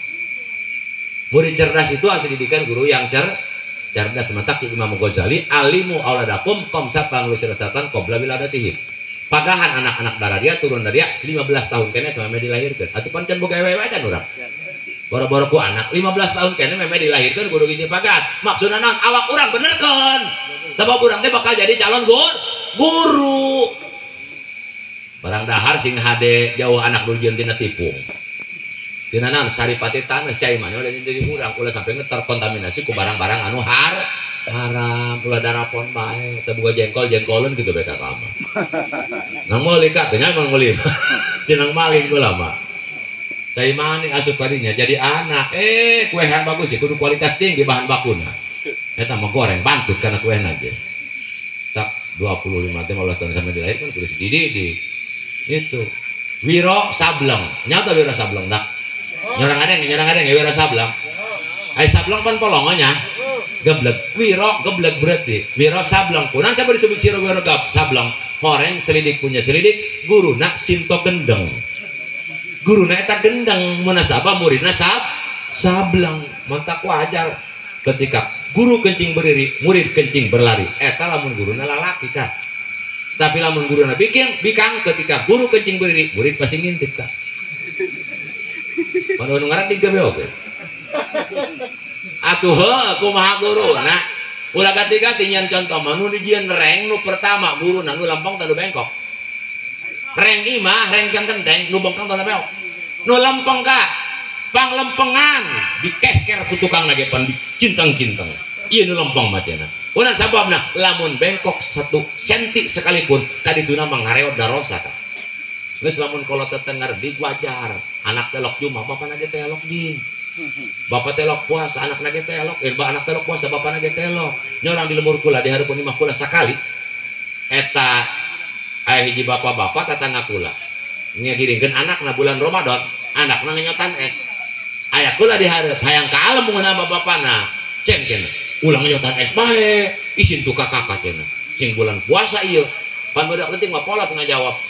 murid cerdas itu hasil didikan guru yang cerdas matak Imam Ghazali alimu auladakum qamsatan wa sirasatan qabla wiladatihim pagahan anak-anak darah dia turun dari dia 15 tahun kene sampai dilahirkeun atuh pan can boga wewe can urang boro-boro ku anak 15 tahun kene memang dilahirkan kudu geus dipagat maksudna naon awak urang benerkeun sabab urang teh bakal jadi calon guru barang dahar sing hade jauh anak nu jeung tina tipung tina naon saripati taneuh cai mah ulah dari urang ulah sampai terkontaminasi ku barang-barang anu haram ulah darapon bae teu boga jengkol jengkoleun kitu bae ka mah nang meuli ka teh nya mun meuli sinang maling kula mah cai mani asup kadinya jadi anak kue yang bagus sih kudu kualitas tinggi bahan bakuna eta mah goreng bantut kana kue aja tak 25 15 tahun sampai dilahirkan kudu dididik itu wiro sableng nyata wiro sableng dak nyorang adeng wiro sableng ai sableng pan polongonya geblek wiro geblek berarti wiro sableng kunan siapa disebut siro wiro sableng horeng selidik punya selidik guruna sinto gendeng guruna eta gendeng munasabah muridna sableng mantak wajar ketika guru kencing berdiri murid kencing berlari eta lamun guruna lalaki ka tapi lamun guruna bikang ketika guru kencing berdiri murid pasti ngintip ka manu nu ngaran digawe oge atuh heuh kumaha guruna ulah gati-gati nyan contoh mah nu dijieun reng nu pertama guruna nu lempeng tah nu bengkok reng imah reng kang kenteng nu bengkang tah beok nu lempeng ka panglempengan dikehker ku tukang lagi pan dicintang-cintang ieu nu lempeng mah cenah ulah sababna lamun bengkok 1 senti sekalipun kadituna mah ngareot darosa ka geus lamun kolot tetenger di wajar anak telok jumah bapana ge telok ding bapak telok puasa anak nage telok anak telok puasa bapak nage telok nyorang di lemur kula di hareupeun imah kula sakali eta aya hiji bapak-bapak tatangga kula ngiringkeun anakna bulan Ramadan anakna ngenyotan es aya kula di hareup hayang ka alem mun bapana ceng cenah ulah ngenyotan es bae isin tu kakak cenah sing bulan puasa ieu pan budak leutik mah polos ngajawab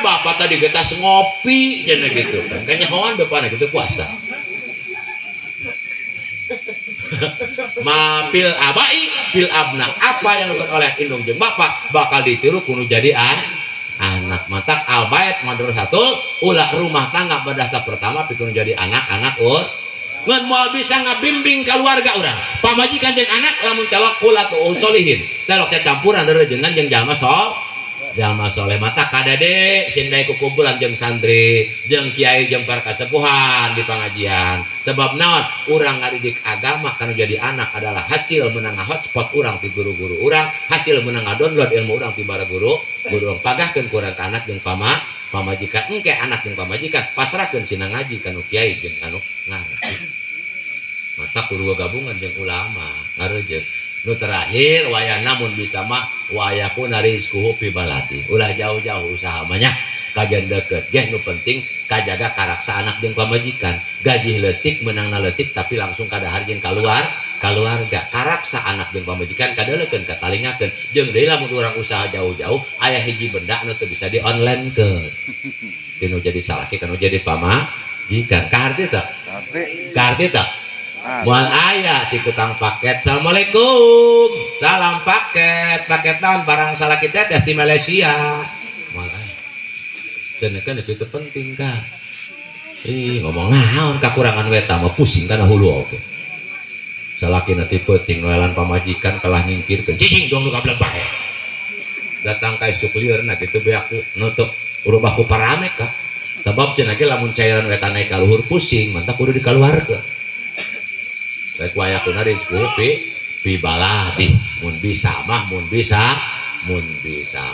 bapak tadi getas ngopi cenah gitu kan kanyahoan bapana gitu puasa ma fil abai fil abna apa yang dilakukan oleh indung jeung bapak bakal ditiru kudu jadi anak matak al bait madrasatul ulah rumah tangga berdasar pertama pikun jadi anak-anak ngan moal bisa ngabimbing keluarga urang pamajikan jeung anak lamun telok kula tu usolihin telok teh campuran dari dengan jeung jalma Jalma soleh mata kadade sing dae kukumpulan jeung santri, jeung kiai jeung para kasepuhan di pengajian. Sebab naon? Urang ngadidik agama kanu jadi anak adalah hasil menang hotspot urang ti guru-guru urang, hasil menang download ilmu urang ti para guru, guru pagahkeun ku urang ka anak jeung pamajikan, engke anak jeung pamajikan pasrahkeun sina ngaji kanu kiai jeung kanu ngarti. Mata kudu gabungan jeung ulama ngarejeung. Nu terakhir wayahna mun bisa mah wayakuna rizquhu fi baladi. Ulah jauh-jauh usaha mah nya kajen deket geh nu penting kajaga karaksa anak jeung pamajikan. Gaji leutik meunangna leutik tapi langsung kadahar jeung kaluar kaluarga. Karaksa anak jeung pamajikan kadeulekeun katalingakeun. Jeung deui lamun urang usaha jauh-jauh aya hiji benda anu teu bisa di online-keun. Tinu jadi salaki kanu jadi pamajikan. Kaharti teu? Kaharti teu? Moal aya ci tukang paket. Assalamualaikum. Salam paket. Paket naon barang salaki teh di Malaysia. Moal aya. Cenah kan itu penting ka. Ih ngomong naon kakurangan we eta mah pusing kana hulu oge. Salaki na ti peuting noelan pamajikan kalah nyingkirkeun. Cicing dong nu kabeleg bae. Datang ka isuk lieurna kitu beak nutup rubah ku paramek ka. Sabab cenah ge lamun cairan we naik ka luhur pusing, mantap kudu dikaluarkeun. Baik wayakuna rizquhu fi baladi. Mun bisa mah mun bisa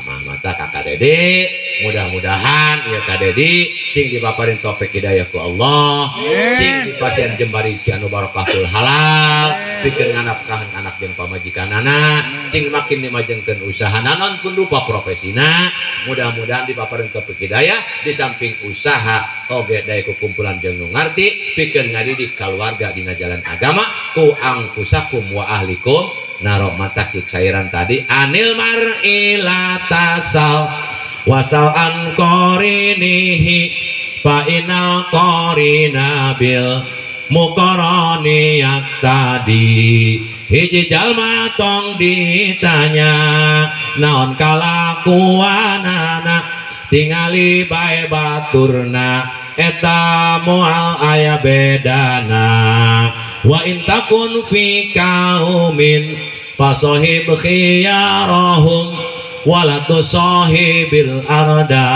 mah mata Kakak Dedi mudah-mudahan ya Kak Dedi sing dipaparin topik hidayah ku Allah, sing dipasihan jembar rezeki anu barokahul halal, pikeun nganapkahan anak jeung pamajikanana, sing makin dimajengkeun usahana naon pun rupa profesina. Mudah-mudahan dipaparin topik hidayah di samping usaha oge dae kukumpulan jeung nu ngarti pikeun ngadidik kaluarga dina jalan agama ku angkusakum wa ahlikum narok mata cik sairan tadi anil mar'i la tasal wasal an qarinihi fa inal qarina bil muqarani tadi. Hiji jalma tong ditanya naon kalakuanana tingali bae baturna eta moal aya bedana. Wa in takun fi kaumin fasohib khiyarahum wala tusahibil arda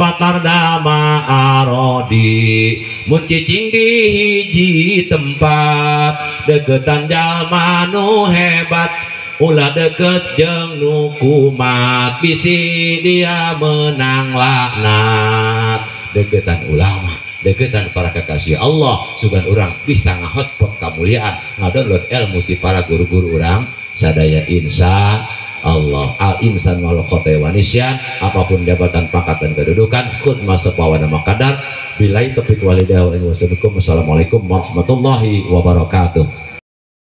patarda ma'arodi. Mun cicing di hiji tempat deketan jalma nu hebat, ulah deket jeung nu kumat bisi dia menang laknat. Deketan ulama, deketan para kekasih Allah, sugan urang bisa ngahotspot kamuliaan, ngadownload ilmu di para guru-guru urang sadaya insya Allah. Al insan wal khotai wa nisyan, apapun jabatan, pangkat dan kedudukan, khudma sepawana makadar. Billahi taufiq wal hidayah. Wassalamualaikum warahmatullahi wabarakatuh.